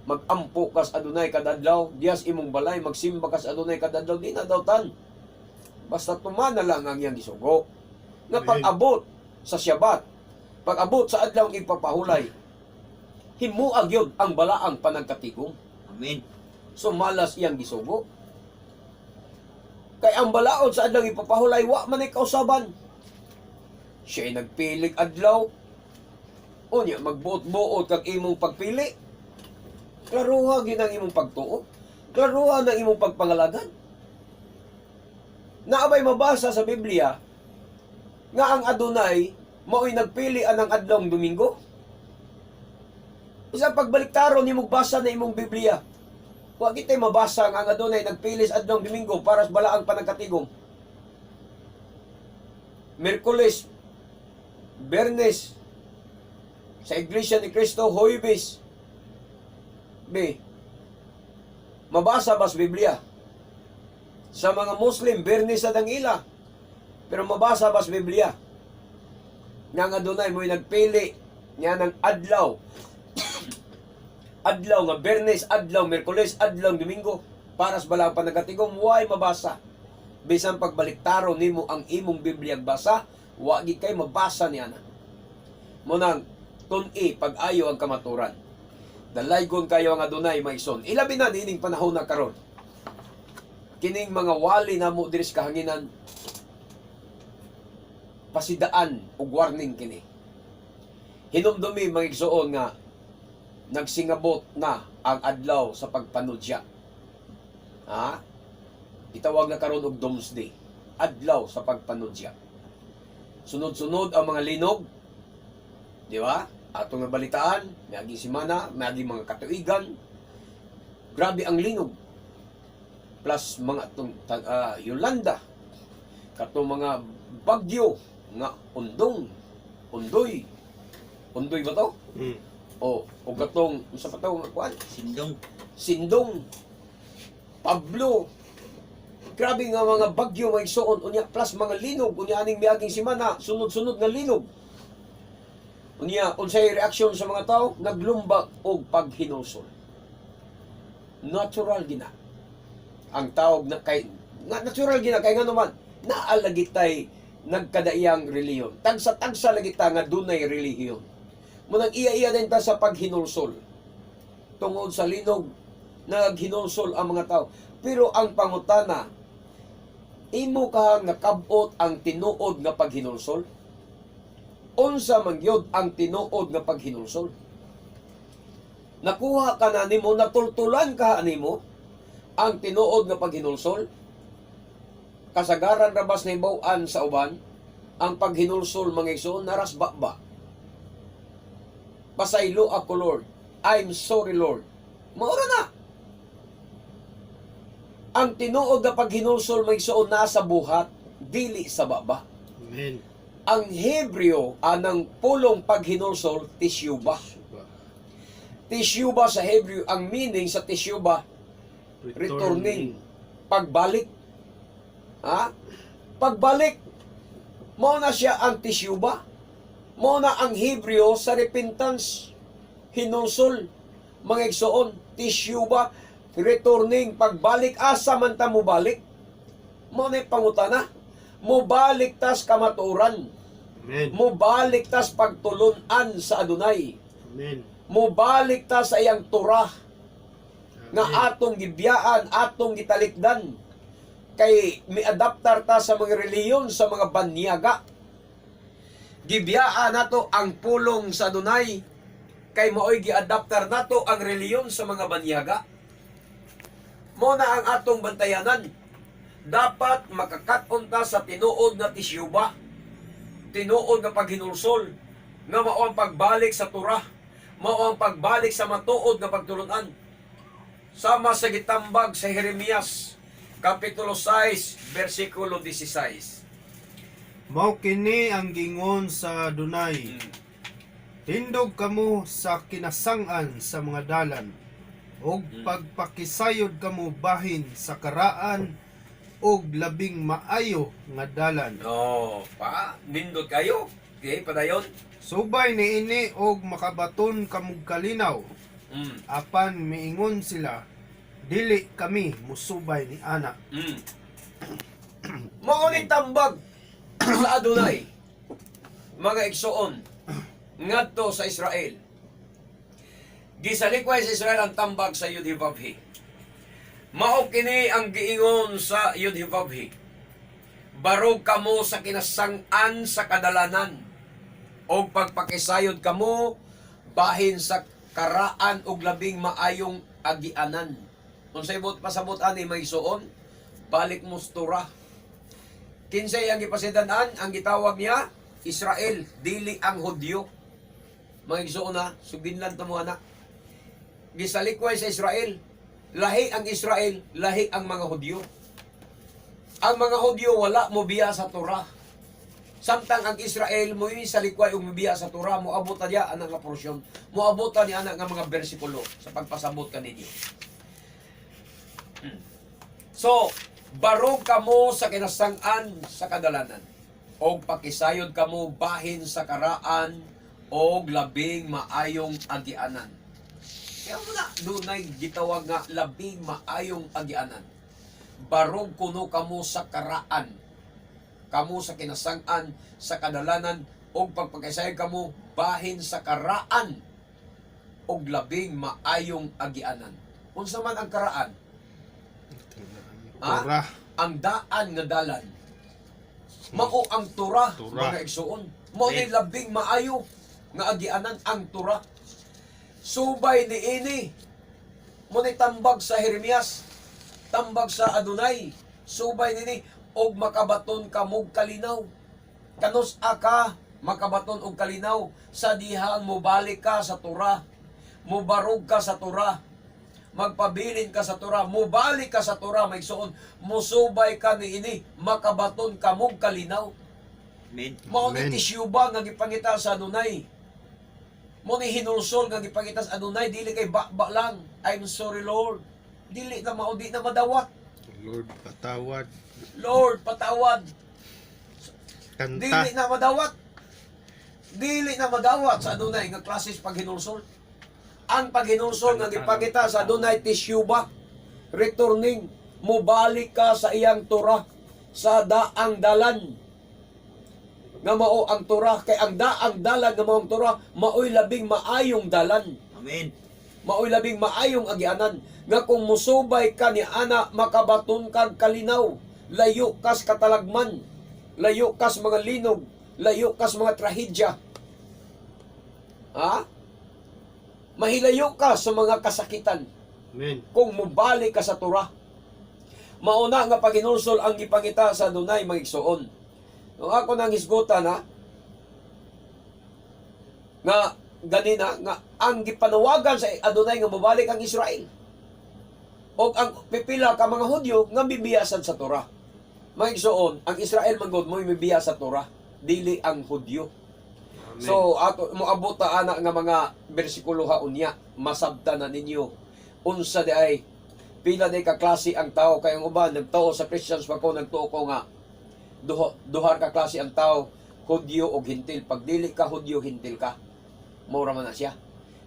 Magampo kas Adonai kada adlaw, diyas imong balay magsimba kas Adonai kada adlaw, di na daw tan. Basta tumana lang ang iyang gisugo. Nga Amen. pag-abot sa Syabat, pag-abot sa adlaw ipapahulay, himuag yun ang balaang panagkatigom. Amen. Sumalas iyang gisugo. Kay ang balaod sa adlaw ipapahulay, wa man ay kausaban. Siya'y nagpilig adlaw. Unya, magbuot-buot kag imong pagpili. Klaruha gid ang imong pagtuo. Klaruha ng imong pagpangalagan. Naabay mabasa sa Biblia nga ang Adonai mao'y nagpili anang adlawng Domingo? Isa pagbaliktaro nimo basa na imong Biblia. Wa kitay mabasa nga ang Adonai nagpili sa adlawng Domingo para sa balaang panagkatigom. Miyerkules, Biyernes, sa Iglesia ni Cristo, Huwebes. B. Mabasa ba sa Biblia? Sa mga Muslim, Biyernes sa dangila. Pero mabasa ba sa Biblia nga ang Adonai mo'y nagpili niya ng adlaw? Adlaw nga Biyernes, adlaw Miyerkules, adlaw Domingo para sa balaang panagkatigom, way mabasa. Bisan pagbaliktaro nimo ang imong Biblia basa, wa gid kay mabasa niya na. Munang tun-i pag-ayo ang kamaturan. Dalaygon kayo ang Adonai, maigsoon. Ilabi na niining panahon na karon. Kining mga wali namo diri sa kahanginan, pasidaan ug warning kini. Hinumdumi, mga igsoon, nga nagsingabot na ang adlaw sa pagpanudya. Ha? Itawag na karon og Doomsday. Adlaw sa pagpanudya. Sunod-sunod ang mga linog, di ba? Atong nabalitaan, miagi semana, miagi mga katuigan. Grabe ang linog. Plus mga atong Yolanda, katong mga bagyo nga undong, undoy. Undoy ba to? Mm. O, o katong unsa pa to nga kuan? Sindong. Sindong, Pablo. Grabe nga mga bagyo, mga igsoon, unya plus mga linog, unya aning miaging semana, sunod-sunod nga linog. Unya, unsay reaksyon sa mga tao? Naglumbag og paghinulsol. Natural gina. Ang tawag na kay nga natural gina kay ngano man naa lagi tay nagkadaiyang relihiyon. Tagsa-tagsa lagi ta nga dunay relihiyon. Munang iya-iya din ta sa paghinulsol. Tungod sa linog, naghinulsol ang mga tao. Pero ang pangutana, imo kahang nakabot ang tinuod nga paghinulsol? Unsa man gyud ang tinuod nga paghinulsol? Nakuha ka na nimo, natultulan ka nimo ang tinuod nga paghinulsol? Kasagaran rabas na ibaw-an sa uban, ang paghinulsol, mga igsoon, naras ba? Pasaylo ako, Lord. I'm sorry, Lord. Maura na. Ang tinuod na paghinulsol, mga igsoon, nasa buhat, dili sa baba. Amen. Ang Hebreo anang pulong paghinulsol, tisyuba. Suba. Tisyuba sa Hebreo, ang meaning sa tisyuba, returning. Pagbalik. Ha? Pagbalik. Mao na siya ang tisyuba. Mao na ang Hebreo sa repentance. Hinulsol. Mga igsoon, tisyuba, returning, pagbalik, asa man ta mobalik? Mao na pangutana. Mobalik tas kamatuoran. Amen. Mobalik tas pagtulunan sa Adonai. Amen. Mobalik ta sa iyang Torah nga Amen. atong gibiyaan, atong gitalikdan. Kay miadaptar ta sa mga reliyon, sa mga banyaga. Gibiyaan nato ang pulong sa Adonai kay maoy giadaptar nato ang reliyon sa mga banyaga. Mao na ang atong bantayanan. Dapat makakaton ta sa tinuod nga tisyuba, tinuod nga paghinulsol, nga mao ang pagbalik sa Torah, mao ang pagbalik sa matuod nga pagtulunan. Sama sa gitambag sa Jeremias, Kapitulo 6, versikulo 16. Mao kini ang gingon sa Adonai. Tindog kamo sa kinasang-an sa mga dalan ug pagpakisayod kamo bahin sa karaan ug labing maayo nga dalan. No, pa, nindot kayo. Okay, padayon. Subay niini og makabaton kamog kalinaw, apan miingon sila, "Dili kami musubay ni ana." Mao ni tambag sa Adonai, mga igsoon, ngadto sa Israel. Gisalikway sa Israel ang tambag sa Yudhivavhi. Mao kini ang giingon sa Yudhivavhi. Barog kamo sa kinasang-an sa kadalanan og pagpakisayod kamo bahin sa karaan og labing maayong agianan. Unsay buot pasabot ani, mga igsoon? Balik mo sa Torah. Kinsay ang gipasidan-an, ang gitawag niya Israel, dili ang Hudyo. Mga igsoon na, sugdinlan ta mo anak. Gisalikway sa Israel. Lahi ang Israel, lahi ang mga Hudyo. Ang mga Hudyo wala mo biya sa Torah. Samtang ang Israel mo salikway ug mobiya sa Torah, moabot ta diya anak nga porsyon. Moabot ta ni anak nga mga bersikulo sa pagpasabot kaninyo. So, barog kamo sa kinasang-an sa kadalanan og pakisayod kamo bahin sa karaan og labing maayong agianan. Kaya mo na, dunay gitawag nga labing maayong agianan. Barog kuno kamo sa karaan, kamo sa kinasang-an sa kadalanan og pagpakisayod kamo bahin sa karaan og labing maayong agianan. Unsa man ang karaan? Ha? Torah. Ang daan nga dalan. Mao ang Torah, Torah. mga igsuon. Mao ni labing maayo nga agianan ang Torah. Subay niini mo ni tambag sa Jeremias, tambag sa Adonai, subay nini og makabaton kamog kalinaw. Kanus aka makabaton og kalinaw sa dihang mobalik ka sa Torah, mobarog ka sa Torah, magpabilin ka sa Torah, mobalik ka sa Torah, maigsoon, musubay ka niini, makabaton kamog kalinaw. Amen. Mao ni Amen. tisyuba nga gipangita sa Adonai. Mao ni hinulsol nga gipangita sa Adonai, dili kay ba lang. I'm sorry, Lord. Dili na mao, di na madawat. Lord, patawad. Lord, patawad. Kanta. Dili na madawat. Dili na madawat sa Adonai nga klases paghinulsol. Ang paghinulsol nga gipangita sa Adonai tisyuba, returning, mobalik ka sa iyang Torah, sa daang dalan nga mao ang Torah, kay ang daang dalan nga mao ang Torah maoy labing maayong dalan, Amen. maoy labing maayong agianan nga kung musubay ka ni ana makabaton kag kalinaw, layo kas katalagman, layo kas mga linog, layo kas mga trahedya, ha, mahilayo ka sa mga kasakitan Amen. kung mobalik ka sa Torah. Mauna nga paginulsol ang gipangita sa Adonai, mga igsoon. Nung ako nang hisgutan, ha, nga ganina nga ang gipanawagan sa Adonai nga mobalik ang Israel. Og ang pipila ka mga Hudyo nga bibiyasan sa Torah. Mga igsoon, ang Israel man gud mo'y mibiya sa Torah, dili ang Hudyo. Amen. So ato moabot ta ana nga mga bersikulo ha unya, masabta na ninyo unsa di ay pila di ka klase ang tao, kay ang uban nagtuo sa Christians pa ko, nagtuo ko nga duhar ka klase ang tao, Hudyo o Hintil. Pag dili ka Hudyo, Hintil ka. Mura man na siya,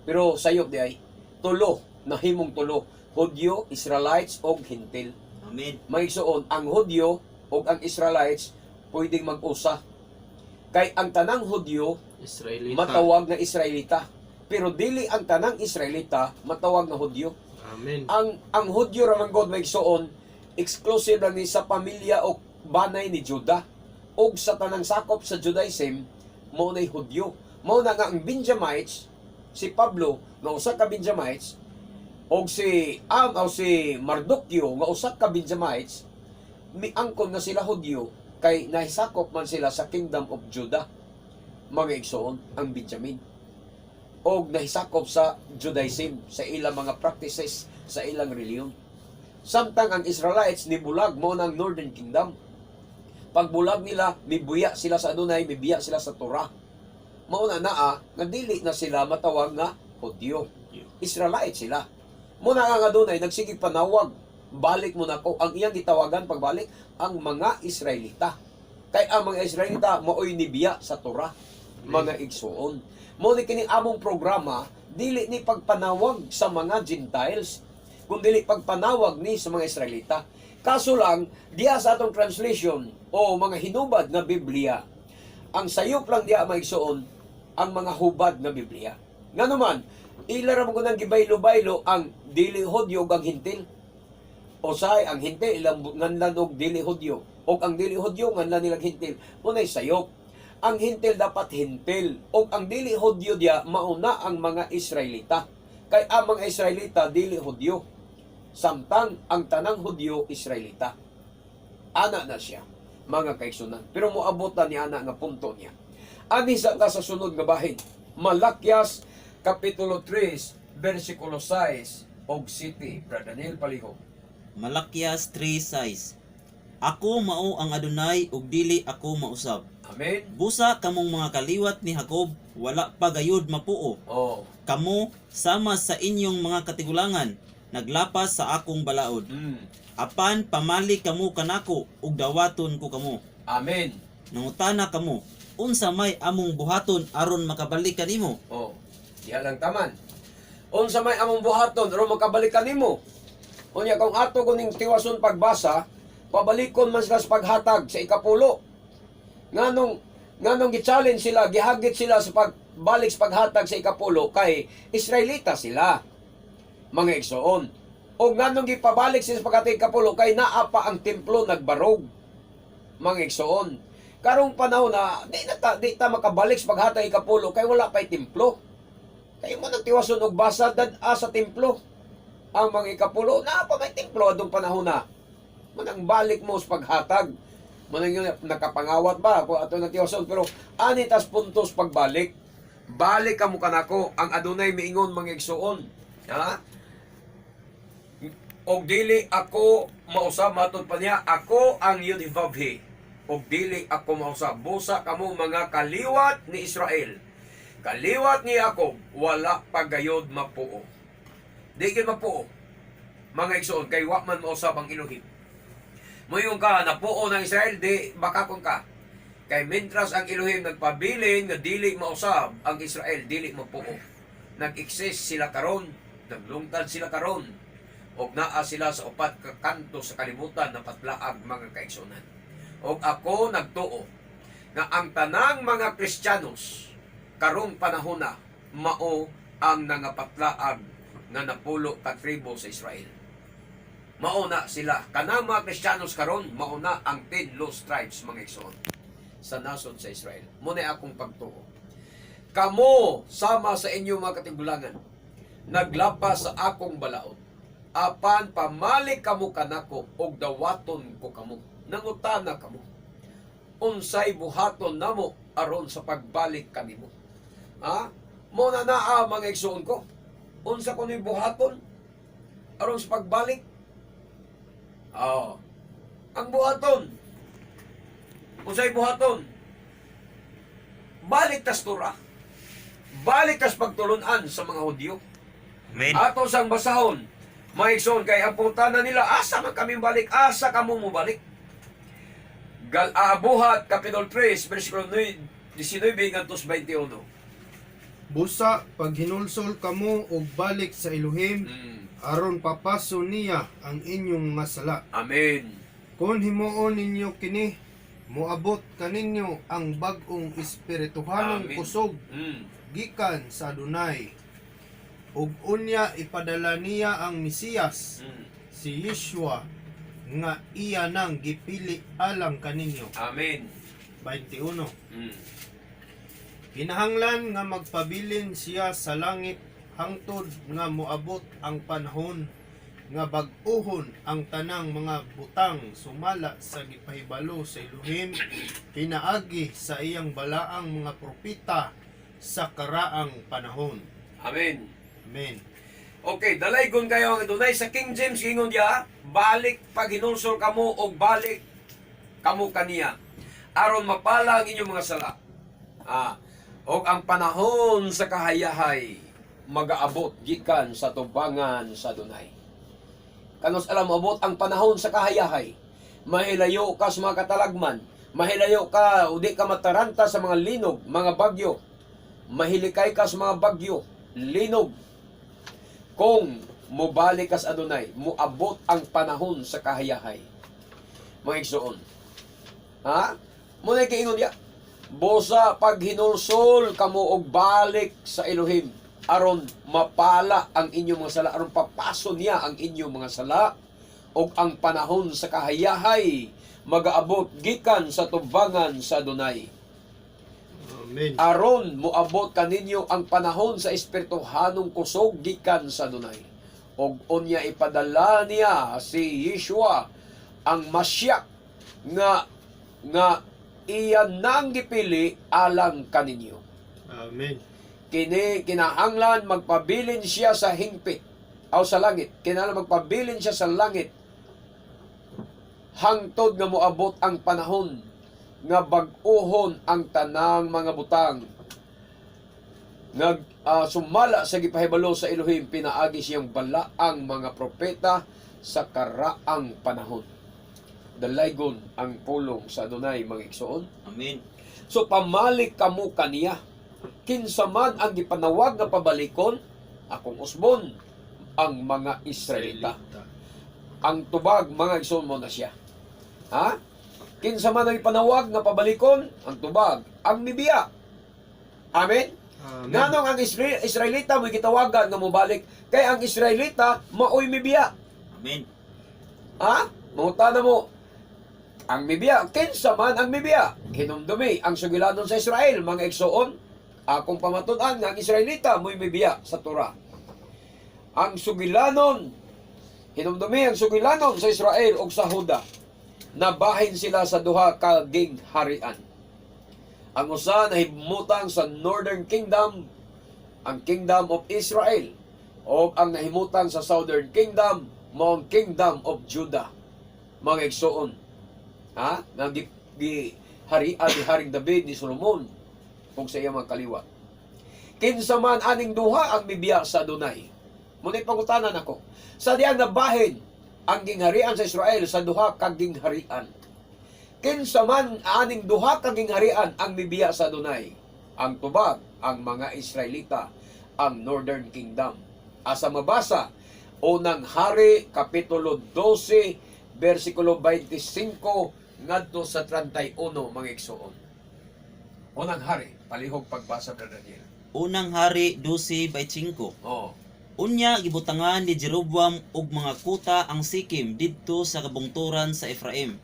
pero sayop di ay tulo nahimong tulo: Hudyo, Israelites og Hintil. Amen. Maigsoon, ang Hudyo o ang Israelites pwedeng mag-usa kay ang tanang Hudyo Israelita. matawag nga Israelita. Pero dili ang tanang Israelita matawag nga Hudyo. Amen. Ang Hudyo ra man god, maigsoon, exclusive lang ni sa pamilya o banay ni Judah. Og sa tanang sakop sa Judaism, mao nay Hudyo. Mao na nga ang Benjamites, si Pablo nga usa ka Benjamites og si Am o si Mardoqueo nga usa ka Benjamites, miangkon nga sila Hudyo kay nahisakop man sila sa Kingdom of Judah, mga igsoon, ang Benjamin, og nahisakop sa Judaism sa ilang mga practices, sa ilang reliyon. Samtang ang Israelites nibulag, mo ng Northern Kingdom. Pagbulag nila, mibuya sila sa Adonai, mibiya sila sa Torah. Mao na naa nga dili na sila matawag nga Hudyo. Israelite sila. Muna nga ang Adonai nagsige panawag, balik mo nako. Ang iyang gitawagan pagbalik ang mga Israelita. Kay ang mga Israelita maoy nibiya sa Torah, mga igsuon. Mo ni kini among programa dili ni pagpanawag sa mga Gentiles, kundi pagpanawag ni sa mga Israelita. Kaso lang, diya sa atong translation o mga hinubad nga Biblia, ang sayop lang diya, mga igsuon, ang mga hubad nga Biblia. Nga naman, ila ra mo nang gibaylo-baylo ang dili Hudyo ug ang Hintil. Usay ang Hintil ilang nganlan og dili Hudyo ug ang dili Hudyo nganlan nilang Hintil. Unay sayop. Ang Hintil dapat Hintil ug ang dili Hudyo diya mauna ang mga Israelita. Kay ang mga Israelita dili Hudyo. Samtang ang tanang Hudyo Israelita. Ana na siya, mga kaigsunan. Pero moabot na ni ana nga punto niya. Ani sa ta sa sunod nga bahin. Malakyas Kapitulo 3, versikulo 6 og 7. Brother Daniel Paliho. Malakyas 3:6. Ako mao ang Adonai ug dili ako mausab. Amen. Busa kamong mga kaliwat ni Jacob, wala pa gayud mapuo. Oh. Kamo sama sa inyong mga katigulangan, naglapas sa akong balaod. Apan pamali kamo kanako ug dawaton ko kamo. Amen. Nangutana kamo, unsa may among buhaton aron makabalik kanimo? Oh. Diha lang taman. Unsa may among buhaton aron makabalik kanimo? Unya kung ato kuning tiwason pagbasa, pabalikon man sila sa paghatag sa ikapulo. Nganong gi-challenge sila, gihagit sila sa pagbalik sa paghatag sa ikapulo kay Israelita sila. Mga igsoon. O nganong gipabalik sila sa paghatag ikapulo kay naa pa ang templo nagbarog. Mga igsoon. Karong panahon na di na ta, di ta makabalik sa paghatag ikapulo kay wala pa'y templo. Kay mo nagtiwason og basa dad-a sa templo. Ang mga ikapulo naa pa may templo adtong panahon na. Manang balik mo sa paghatag. Manang yun, nakapangawat ba ako ato nagtiwason, pero ani tas puntos pagbalik. Balik ka mo kanako ang adunay miingon, mga igsoon. Ha? Og dili ako mausab, matod pa niya, ako ang Yudhivabhi. Og dili ako mausab. Busa kamo mga kaliwat ni Israel. Kaliwat ni Jacob, wala pa gayod mapuo. Di gyud mapuo. Mga igsoon, kay wa man mausab ang Elohim. Moingon ka, napuo ng Israel, di bakakon ka. Kay mintras ang Elohim nagpabilin nga dili mausab ang Israel, dili mapuo. Nag-exist sila karon, naglungtad sila karon, og naa sila sa upat ka kanto sa kalibutan na patlaag, mga kaigsunan. Og ako nagtuo nga ang tanang mga Kristiyanos karong panahon na mao ang nangapatlaag nga napulo ka tribo sa Israel. Mao na sila. Kanang mga Kristiyanos karon, mao na ang 10 lost tribes, mga igsoon, sa nasod sa Israel. Mao na akong pagtuo. Kamo sama sa inyong mga katigulangan naglapas sa akong balaod. Apan pamalik kamo kanako og dawaton ko kamo. Nangutana kamo. Unsay buhaton namo aron sa pagbalik kanimo? Ha? Mo na naa, mga igsoon ko. Unsa kuno'y buhaton aron sa pagbalik? Oh. Ang buhaton. Unsay buhaton? Balik tas Torah. Balik tas pagtulunan sa mga Hudyo. Amen. Ato sang basahon. Mga igsoon, kay ang pangutana nila, asa man kami balik, asa kamo mo balik? Gal Buhat Kapitulo 3 versikulo 9, 19 ngadto sa 21. Busa paghinulsol kamo og balik sa Elohim aron papaso niya ang inyong mga sala. Amen. Kung himuon ninyo kini, moabot kaninyo ang bag-ong espirituhanong Amen. kusog gikan sa Adunay. Ug unya ipadala niya ang Mesiyas, si Yeshua, nga iya nang gipili alang kaninyo. Amen. 21. Kinahanglan nga magpabilin siya sa langit hangtod nga moabot ang panahon nga bag-ohon ang tanang mga butang sumala sa gipahibalo sa Elohim pinaagi sa iyang balaang mga propeta sa karaang panahon. Amen. Amen. Okay, dalaygon kayo ang Adunay sa King James ingon diya, balik paghinulsol kamo og balik kamo kaniya aron mapala ang inyong mga sala. Og ang panahon sa kahayahay magaabot gikan sa tubangan sa Adunay. Kanus alam moabot ang panahon sa kahayahay. Mahilayo ka sa mga katalagman, mahilayo ka o di ka mataranta sa mga linog, mga bagyo. Mahilikay ka sa mga bagyo, linog, kung mobalik ka sa Adunay, moabot ang panahon sa kahayahay. Mga igsoon. Ha? Muna kiingon niya. Busa paghinulsol kamo og balik sa Elohim aron mapala ang inyong mga sala, aron papaso niya ang inyong mga sala, ug ang panahon sa kahayahay magaabot gikan sa tubangan sa Adunay Amen. Aron moabot kaninyo ang panahon sa espirituhanong kusog gikan sa Adunay. Og unya ipadala niya si Yeshua ang Masyak nga nga iya nang gipili alang kaninyo. Amen. Kini kinahanglan magpabilin siya sa hingpit aw sa langit. Kinahanglan magpabilin siya sa langit hangtod nga moabot ang panahon nga bag-ohon ang tanang mga butang nga sumala sa gipahibalo sa Elohim pinaagi siyang balaang mga propeta sa karaang panahon. Dalaygon ang pulong sa Adunay, mga igsoon. Amen. So pamalik kamo kaniya. Kinsa man ang gipanawag nga pabalikon, akong usbon ang mga Israelita. Ang tubag, mga igsoon, mo na siya. Ha? Kinsa man ang ipanawag nga pabalikon, ang tubag, ang mibiya. Amen? Amen. Nganong ang Israelita mo gitawagan nga mobalik kay ang Israelita maoy mibiya. Amen. Ha? Mangutana mo, ang mibiya, kinsa man ang mibiya? Hinumdumi ang sugilanon sa Israel, mga igsoon, akong pamatud-an nga ang Israelita mo'y mibiya sa Torah. Ang sugilanon, hinumdumi ang sugilanon sa Israel ug sa Huda, nabahin sila sa duha ka harian. Ang usa nahimutang sa Northern Kingdom, ang Kingdom of Israel, o ang nahimutang sa Southern Kingdom, mao ang Kingdom of Judah. Mga igsoon, ha? Nga gi harian ni Haring David, ni Solomon ug sa iyang mga kaliwat. Kinsa man aning duha ang mibiya sa Adunay? Muna pangutanan ako. Sa diyang nabahin ang gingharian sa Israel sa duha ka gingharian. Kinsa man aning duha ka gingharian ang mibiya sa Adunay? Ang tubag, ang mga Israelita, ang Northern Kingdom. Asa mabasa, Unang Hari, Kapitulo 12, versikulo 25, ngadto sa 31, mga igsoon. Unang Hari, palihog pagbasa, Brother Daniel. Unang Hari 12:25. Oh. Unya gibutangan ni Jeroboam og mga kuta ang Sikim didto sa kabungturan sa Efraim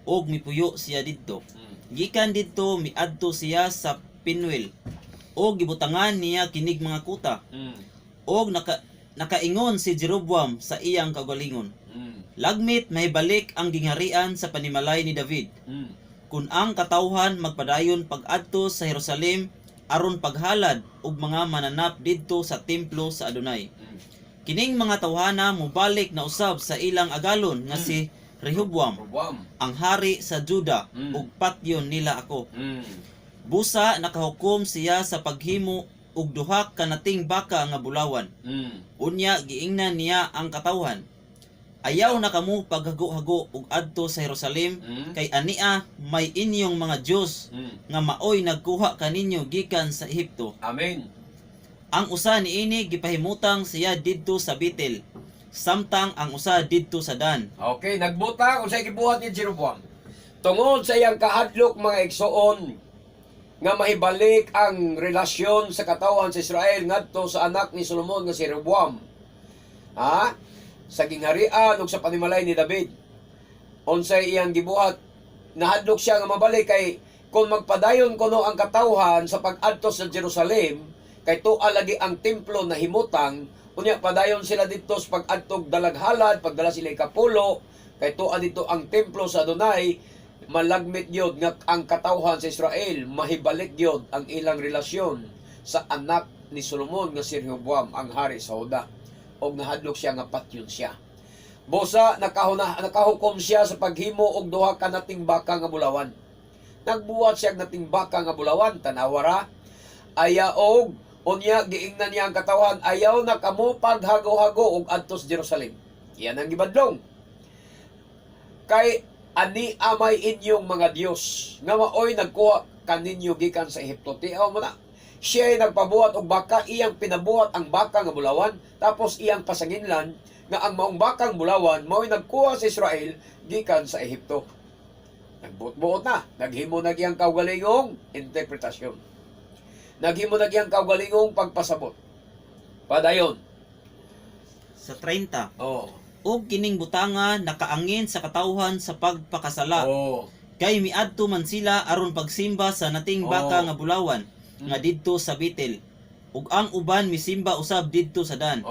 ug mipuyo siya didto. Gikan didto miadto siya sa Penuel ug gibutangan niya kinig mga kuta ug nakaingon si Jeroboam sa iyang kaugalingon. Lagmit mahibalik ang gingharian sa panimalay ni David kun ang katawhan magpadayon pag-adto sa Jerusalem aron paghalad og mga mananap didto sa templo sa Adunay. Kining mga tawhana mobalik na usab sa ilang agalon nga si Rehoboam, Rehoboam. ang hari sa Juda, ug patyon nila ako. Busa nakahukom siya sa paghimo og duha ka nating baka nga bulawan. Unya giingnan niya ang katawhan. Ayaw na kamo paghago-hago og adto sa Jerusalem kay ania may inyong mga Dios nga maoy nagkuha kaninyo gikan sa Ehipto. Amen. Ang usa niini gipahimutang siya didto sa Betel, samtang ang usa didto sa Dan. Okay, nagbutang unsay gibuhat ni Jeroboam. Tungod sa iyang kahadlok, mga igsoon, nga mahibalik ang relasyon sa katawhan sa Israel ngadto sa anak ni Solomon nga si Rehoboam. Ha? Sa gingharian ug sa panimalay ni David. Unsay iyang gibuhat? Nahadlok siya nga mabalik kay kung magpadayon kuno ang katawhan sa pag-adto sa Jerusalem kay tuwa lagi ang templo na himutang, unya padayon sila didto sa pag-adtog dalaghalad, pagdala sila ikapulo kay tuwa dito ang templo sa Adonai, malagmit gyud nga ang katawhan sa Israel mahibalik gyud ang ilang relasyon sa anak ni Solomon nga si Rehoboam, ang hari sa Juda, og nahadlok siya nga patyon siya. Busa nakahukom siya sa paghimo og duha ka nating baka nga bulawan. Nagbuhat siya og nating baka nga bulawan, tanawa ra. Aya og unya giingnan niya ang katawhan, "Ayaw na kamo paghago-hago og adto sa Jerusalem." Yan ang gibadlong. Kay ani amay inyong mga Dios nga maoy nagkuha kaninyo gikan sa Ehipto. Tiaw mo na. Siya ay nagpabuhat og baka, iyang pinabuhat ang baka nga bulawan, tapos iyang pasanginlan nga ang maong bakang bulawan maoy nagkuha sa Israel gikan sa Ehipto. Nagbuot-buot na, naghimo na iyang kaugalingong interpretasyon. Naghimo na iyang kaugalingong pagpasabot. Padayon. Sa 30. Oh. Ug kining butanga nakaangin sa katawhan sa pagpakasala kay miadto man sila aron pagsimba sa nating baka nga bulawan nga didto sa Betel ug ang uban misimba usab didto sa Dan.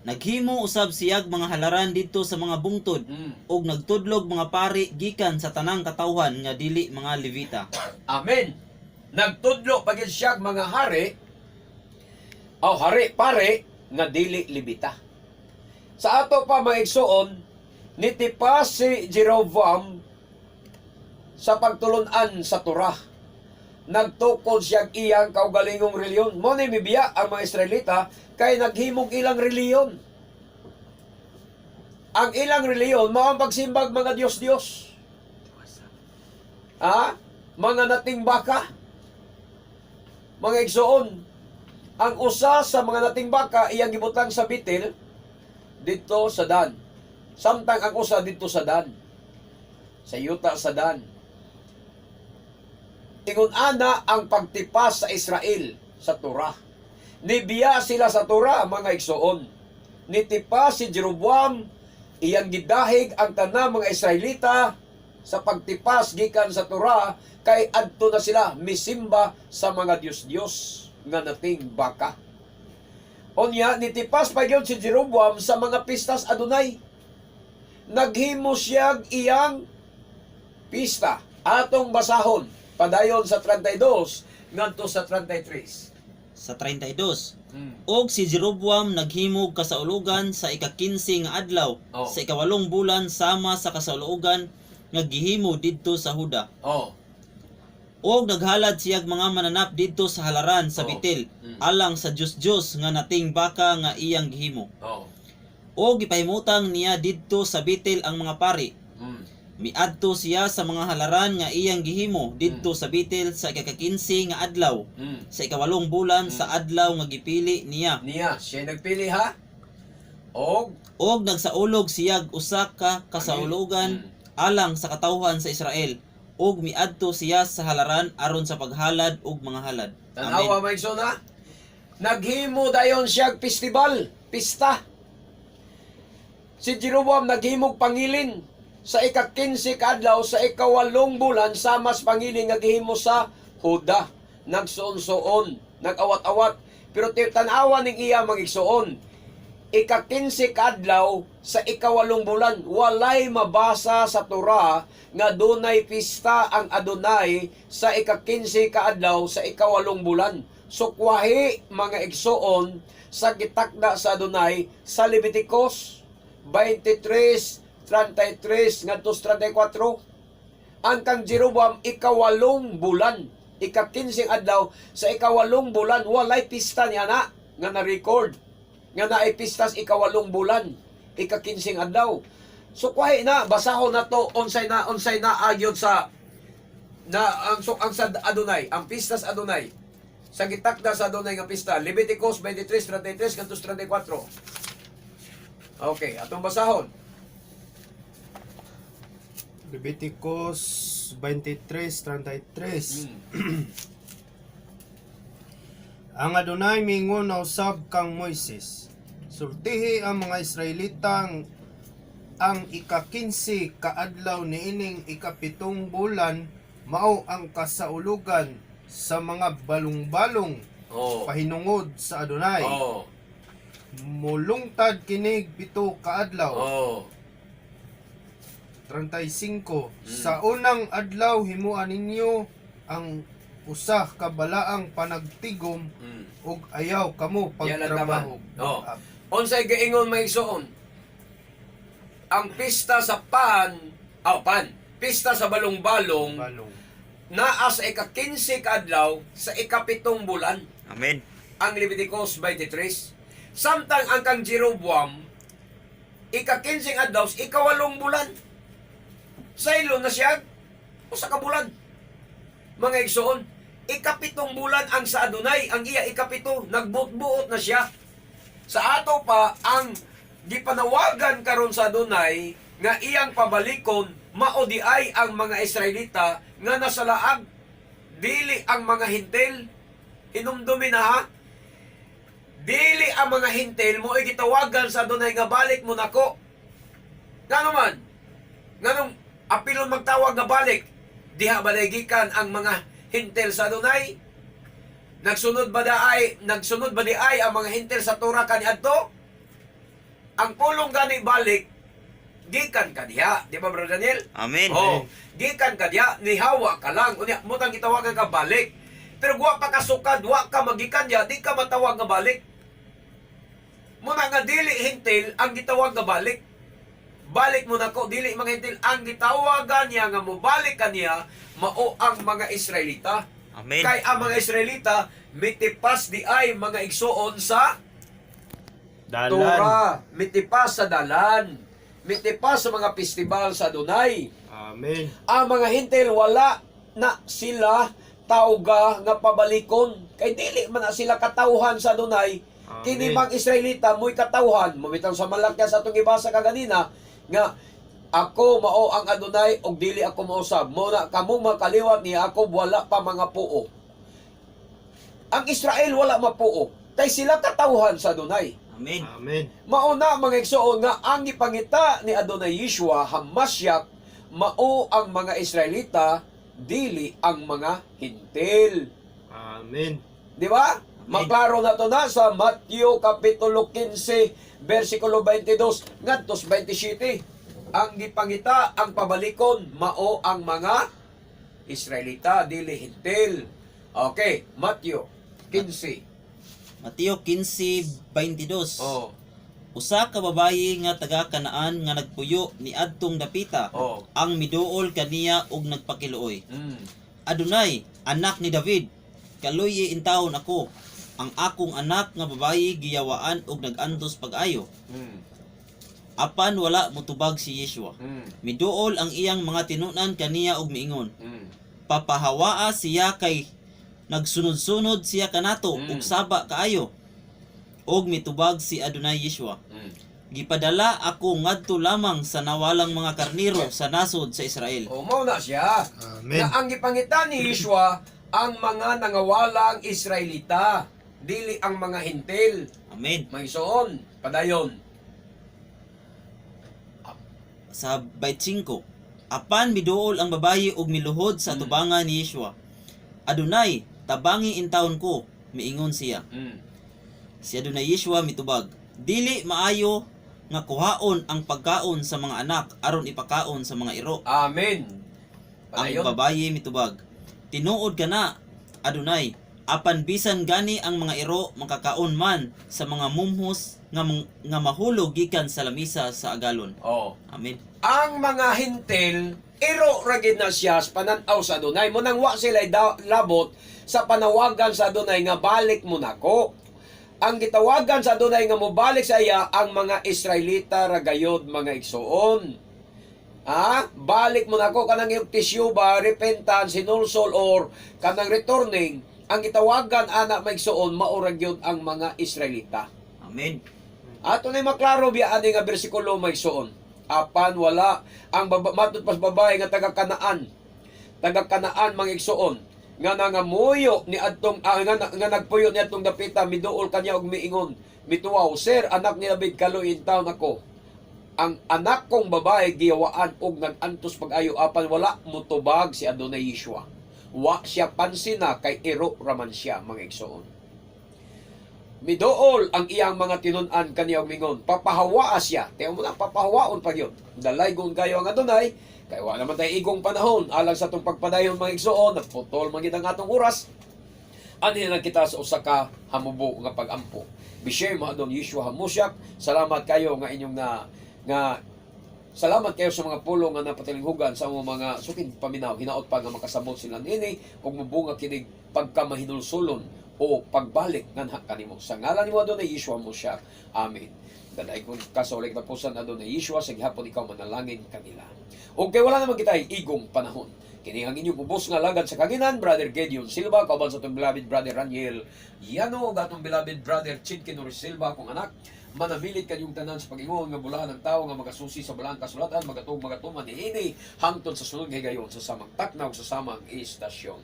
Naghimo usab siyag mga halaran didto sa mga bungtod ug nagtudlog mga pari gikan sa tanang katawhan nga dili mga Levita. Amen. Nagtudlo pagid siya mga hari o hari pare nga dili Levita. Sa ato pa, mga igsoon, nitipas si Jeroboam sa pagtulunan sa Torah. Nagtukod siya iyang kaugalingong reliyon. Mo ni mibiya ang mga Israelita kay naghimog ilang reliyon. Ang ilang reliyon mao ang pagsimbag mga Diyos-Diyos. Ha? Mga nating baka. Mga igsoon, ang usa sa mga nating baka iyang gibutang sa Betel didto sa Dan. Samtang ang usa didto sa Dan. Sa yuta sa Dan. Ingon ana ang pagtipas sa Israel sa Torah. Nibiya sila sa Torah, mga igsoon. Nitipas si Jeroboam. Iyang gidahig ang tanang mga Israelita sa pagtipas gikan sa Torah kay adto na sila misimba sa mga Diyos-Diyos nga nating baka. Unya nitipas pa gyud si Jeroboam sa mga pistas Adonai. Naghimo siyag iyang pista. Atong basahon padayon sa 32 ngadto sa 33. Sa 32. Og si Jeroboam naghimog kasaulugan sa ika-15 nga adlaw sa ikawalong bulan sama sa kasaulugan nga gihimo didto sa Huda. Og naghalad siyag mga mananap didto sa halaran sa Betel alang sa Dios-Dios nga nating baka nga iyang gihimo. Og gipahimutang niya didto sa Betel ang mga pari. Miadto siya sa mga halaran nga iyang gihimo didto sa Betel sa ika-15 nga adlaw sa ikawalong bulan sa adlaw nga gipili niya. Niya, siya nagpili ha? Og Og nagsaulog siyag usa ka kasaulugan alang sa katawhan sa Israel ug miadto siya sa halaran aron sa paghalad og mga halad. Tanawa Amen. mga igsoon ha? Naghimo dayon siya festival, pista. Si Jeroboam naghimog pangilin sa ika-15 kaadlaw sa ikawalong bulan sa mas pangilin nga gihimo sa Huda. Nagsuon-suon, nag-awat-awat. Pero tanawa ning iya mga igsoon. Ika-15 kaadlaw sa ikawalong bulan, walay mabasa sa Torah nga dunay pista ang Adonai sa ika-15 kaadlaw sa ikawalong bulan. Sukwahi mga igsoon sa gitakda sa Adonai sa Leviticus 23:33 ngadto sa 34. Ang kang Jeroboam ikawalong bulan, ika-15 adlaw sa ikawalong bulan, walay pista niya na nga na-record nga naay pista sa ikawalong bulan, ika-15 adlaw. So kwahi na basahon na to unsay na agyod sa na ang so, ang sa Adonai, ang pista sa Adonai. Sa gitakda sa Adonai nga pista, Leviticus 23:33 ngadto sa 34. Okay, atong basahon. Leviticus 23:33. Ang Adonai mingon na usab kang Moises. Sultihi ang mga Israelitang ang ika-15 kaadlaw niining ikapitong bulan mao ang kasaulugan sa mga balong-balong pahinungod sa Adonai. Mulungtad kinig 7 kaadlaw. 35. Sa unang adlaw himua ninyo ang usa ka balaang panagtigom ug ayaw kamo Yan ang tama. pagtrabaho. Unsay giingon may igsoon? Ang pista sa pan, oh, pan, pista sa balong-balong Balong. naa sa ika-15 kaadlaw sa ikapitong bulan Amen. ang Leviticus 23. Samtang ang kang Jeroboam ika-15 adlaw sa ikawalong bulan. Saylo na siya usa ka bulan. Mga igsoon, ikapitong bulan ang sa Adonai, ang iya ikapito, nagbuot-buot na siya. Sa ato pa ang gipanawagan karon sa Adonai nga iyang pabalikon mao di ay ang mga Israelita nga nasa laag, dili ang mga Hintel. Hinumdumi na ha, dili ang mga Hintel mo gitawagan sa Adonai nga balik mo nako. Ngano man? Nganong apilon magtawag nga balik? Diha ba gikan ang mga Hintel sa Adonai? Nagsunod ba di ay ang mga Hintel sa Torah kaniadto? Ang pulong gani balik gikan kaniya, di ba, Brother Daniel? Amen. Oh, gikan ka diya, nihawa ka lang. Unya, mutang gitawagan ka balik. Pero wa pa ka sukad, wa ka magikan diya, di ka matawag nga balik. Muna nga dili Hintil ang gitawag nga balik. Balik mo nako, dili mga Hintil ang gitawagan niya nga mobalik kaniya mao ang mga Israelita. Amen. Kay ang mga Israelita mitipas di ay mga igsuon sa Dalan. Torah, mitipas sa dalan, mitipas sa mga festival sa Adonai. Amen. Ang mga Hintil wala na sila tawga nga pabalikon kay dili man na sila katawhan sa Adonai. Amen. Kini mga Israelita mo'y katawhan mabitang sa Malakyas atong gibasa kaganina nga ako mao ang Adonai og dili ako mausab mo na kamong mga kaliwat ni Jacob wala pa mga puo. Ang Israel wala mapuo kay sila katawhan sa Adonai. Amen. Amen. Mauna, mga igsoon, nga ang gipangita ni Adonai Yeshua Hamasyak mao ang mga Israelita, dili ang mga Hintil. Amen. Di ba? Maklaro na to na sa Matthew Kapitulo 15 versikulo 22 ngadto sa 27. Ang gipangita, ang pabalikon, mao ang mga Israelita, dili Hintil. Okay, Matthew 15. Mateo 15:22. Oh, Usa ka babayi nga taga Kanaan nga nagpuyo niadtong dapita ang miduol kaniya og nagpakiluoy. "Adonai, anak ni David, kaluyi intawon ako. Ang akong anak nga babayi giyawaan og nag-antos pag-ayo." Apan wala motubag si Yeshua. Miduol ang iyang mga tinunan kaniya og miingon, "Papahawaa siya kay nagsunod-sunod siya kanato ug saba kaayo." Og mitubag si Adonai Yeshua, "Gipadala ako ngadto lamang sa nawalang mga karniro sa nasod sa Israel." Oh, mao na siya. Amen. Na ang gipangita ni Yeshua ang mga nangawalang Israelita, dili ang mga Hintil. Amen. Mga igsoon, padayon. Sa 25, apan miduol ang babayi og miluhod sa atubangan ni Yeshua. "Adonai, tabangi intawon ko," miingon siya. Si Adonai Yeshua mitubag, "Dili maayo nga kuhaon ang pagkaon sa mga anak aron ipakaon sa mga iro." Amen. Ang Padayon. babaye mitubag, "Tinuod ka na, Adonai, apan bisan gani ang mga iro makakaon man sa mga mumhos nga mahulog gikan sa lamisa sa agalon." Oh. Amen. Ang mga Hintil, iro ra gid na siya sa pananaw sa Adonai. Munang wa sila labot sa panawagan sa Adonai nga balik mo nako. Ang gitawagan sa Adonai nga mobalik sa iya ang mga Israelita ra gayod, mga igsoon. Ha? Balik mo nako, kanang iyong tissue ba, repentance, hinulsol or kanang returning, ang gitawagan ana, mga igsoon, mao ra gyud ang mga Israelita. Amen. Ato na maklaro biya ani nga bersikulo, mga igsoon. Apan wala ang baba, matud pas babae nga taga Kanaan. Taga Kanaan, mga igsoon, nga nangamuyo ni adtong nga nagpuyo ni adtong dapita, miduol kanya og miingon, mituwaw, "Sir, anak ni David, kaluoy intawon ako. Ang anak kong babae giyawaan og nag-antos pag-ayo." Apan wala mutubag si Adonai Yeshua. Wa siya pansina kay iro raman siya, mga igsoon. Midool ang iyang mga tinun-an kaniya og mingon, "Papahawaa siya." Tiyo mo na, papahawaon pa gyud. Dalaygon kayo ang Adonai, kay wa naman tayo igong panahon alang sa atong pagpadayon, mga igsoon, nagputol man gid ang atong oras. Anhi lang kita sa usa ka hamubo nga pag-ampo. Bishem Adon Yeshua Hamusyak, salamat kayo nga inyong na nga salamat kayo sa mga pulong nga napatilinghugan sa among mga sukin paminaw. Hinaot pa nga makasabot sila niini ug mubunga kinig pagkamahinulsulon o pagbalik nganha kanimo. Sa ngalan nimo, Adonai Yeshua Moshiach. Amen. Daday kung ka sa uling tapusan, Adonai Yeshua, sa gihapon ikaw manalangin kanila. O kay wala naman kita igong panahon. Kini ang inyong ubos nga lagad sa kaginan, Brother Gideon Silva, kauban sa atong beloved Brother Raniel Yano, ug atong beloved Brother Chidkin Silva, akong anak. Manamilit kanyong tanan sa pag-ingon nga bulaan ang tao nga magasusi sa balaang kasulatan, magatug magatuman niini hangtod sa sunod nga higayon sa samang takna ug sa samang istasyon.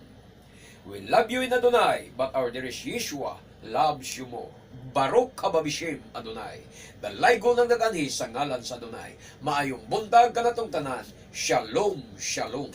We love you in Adonai, but our dearest Yeshua loves you more. Baruch haba bishem Adonai. Dalaygon ang naganhi sa ngalan sa Adonai. Maayong buntag kanatong tanan. Shalom, shalom.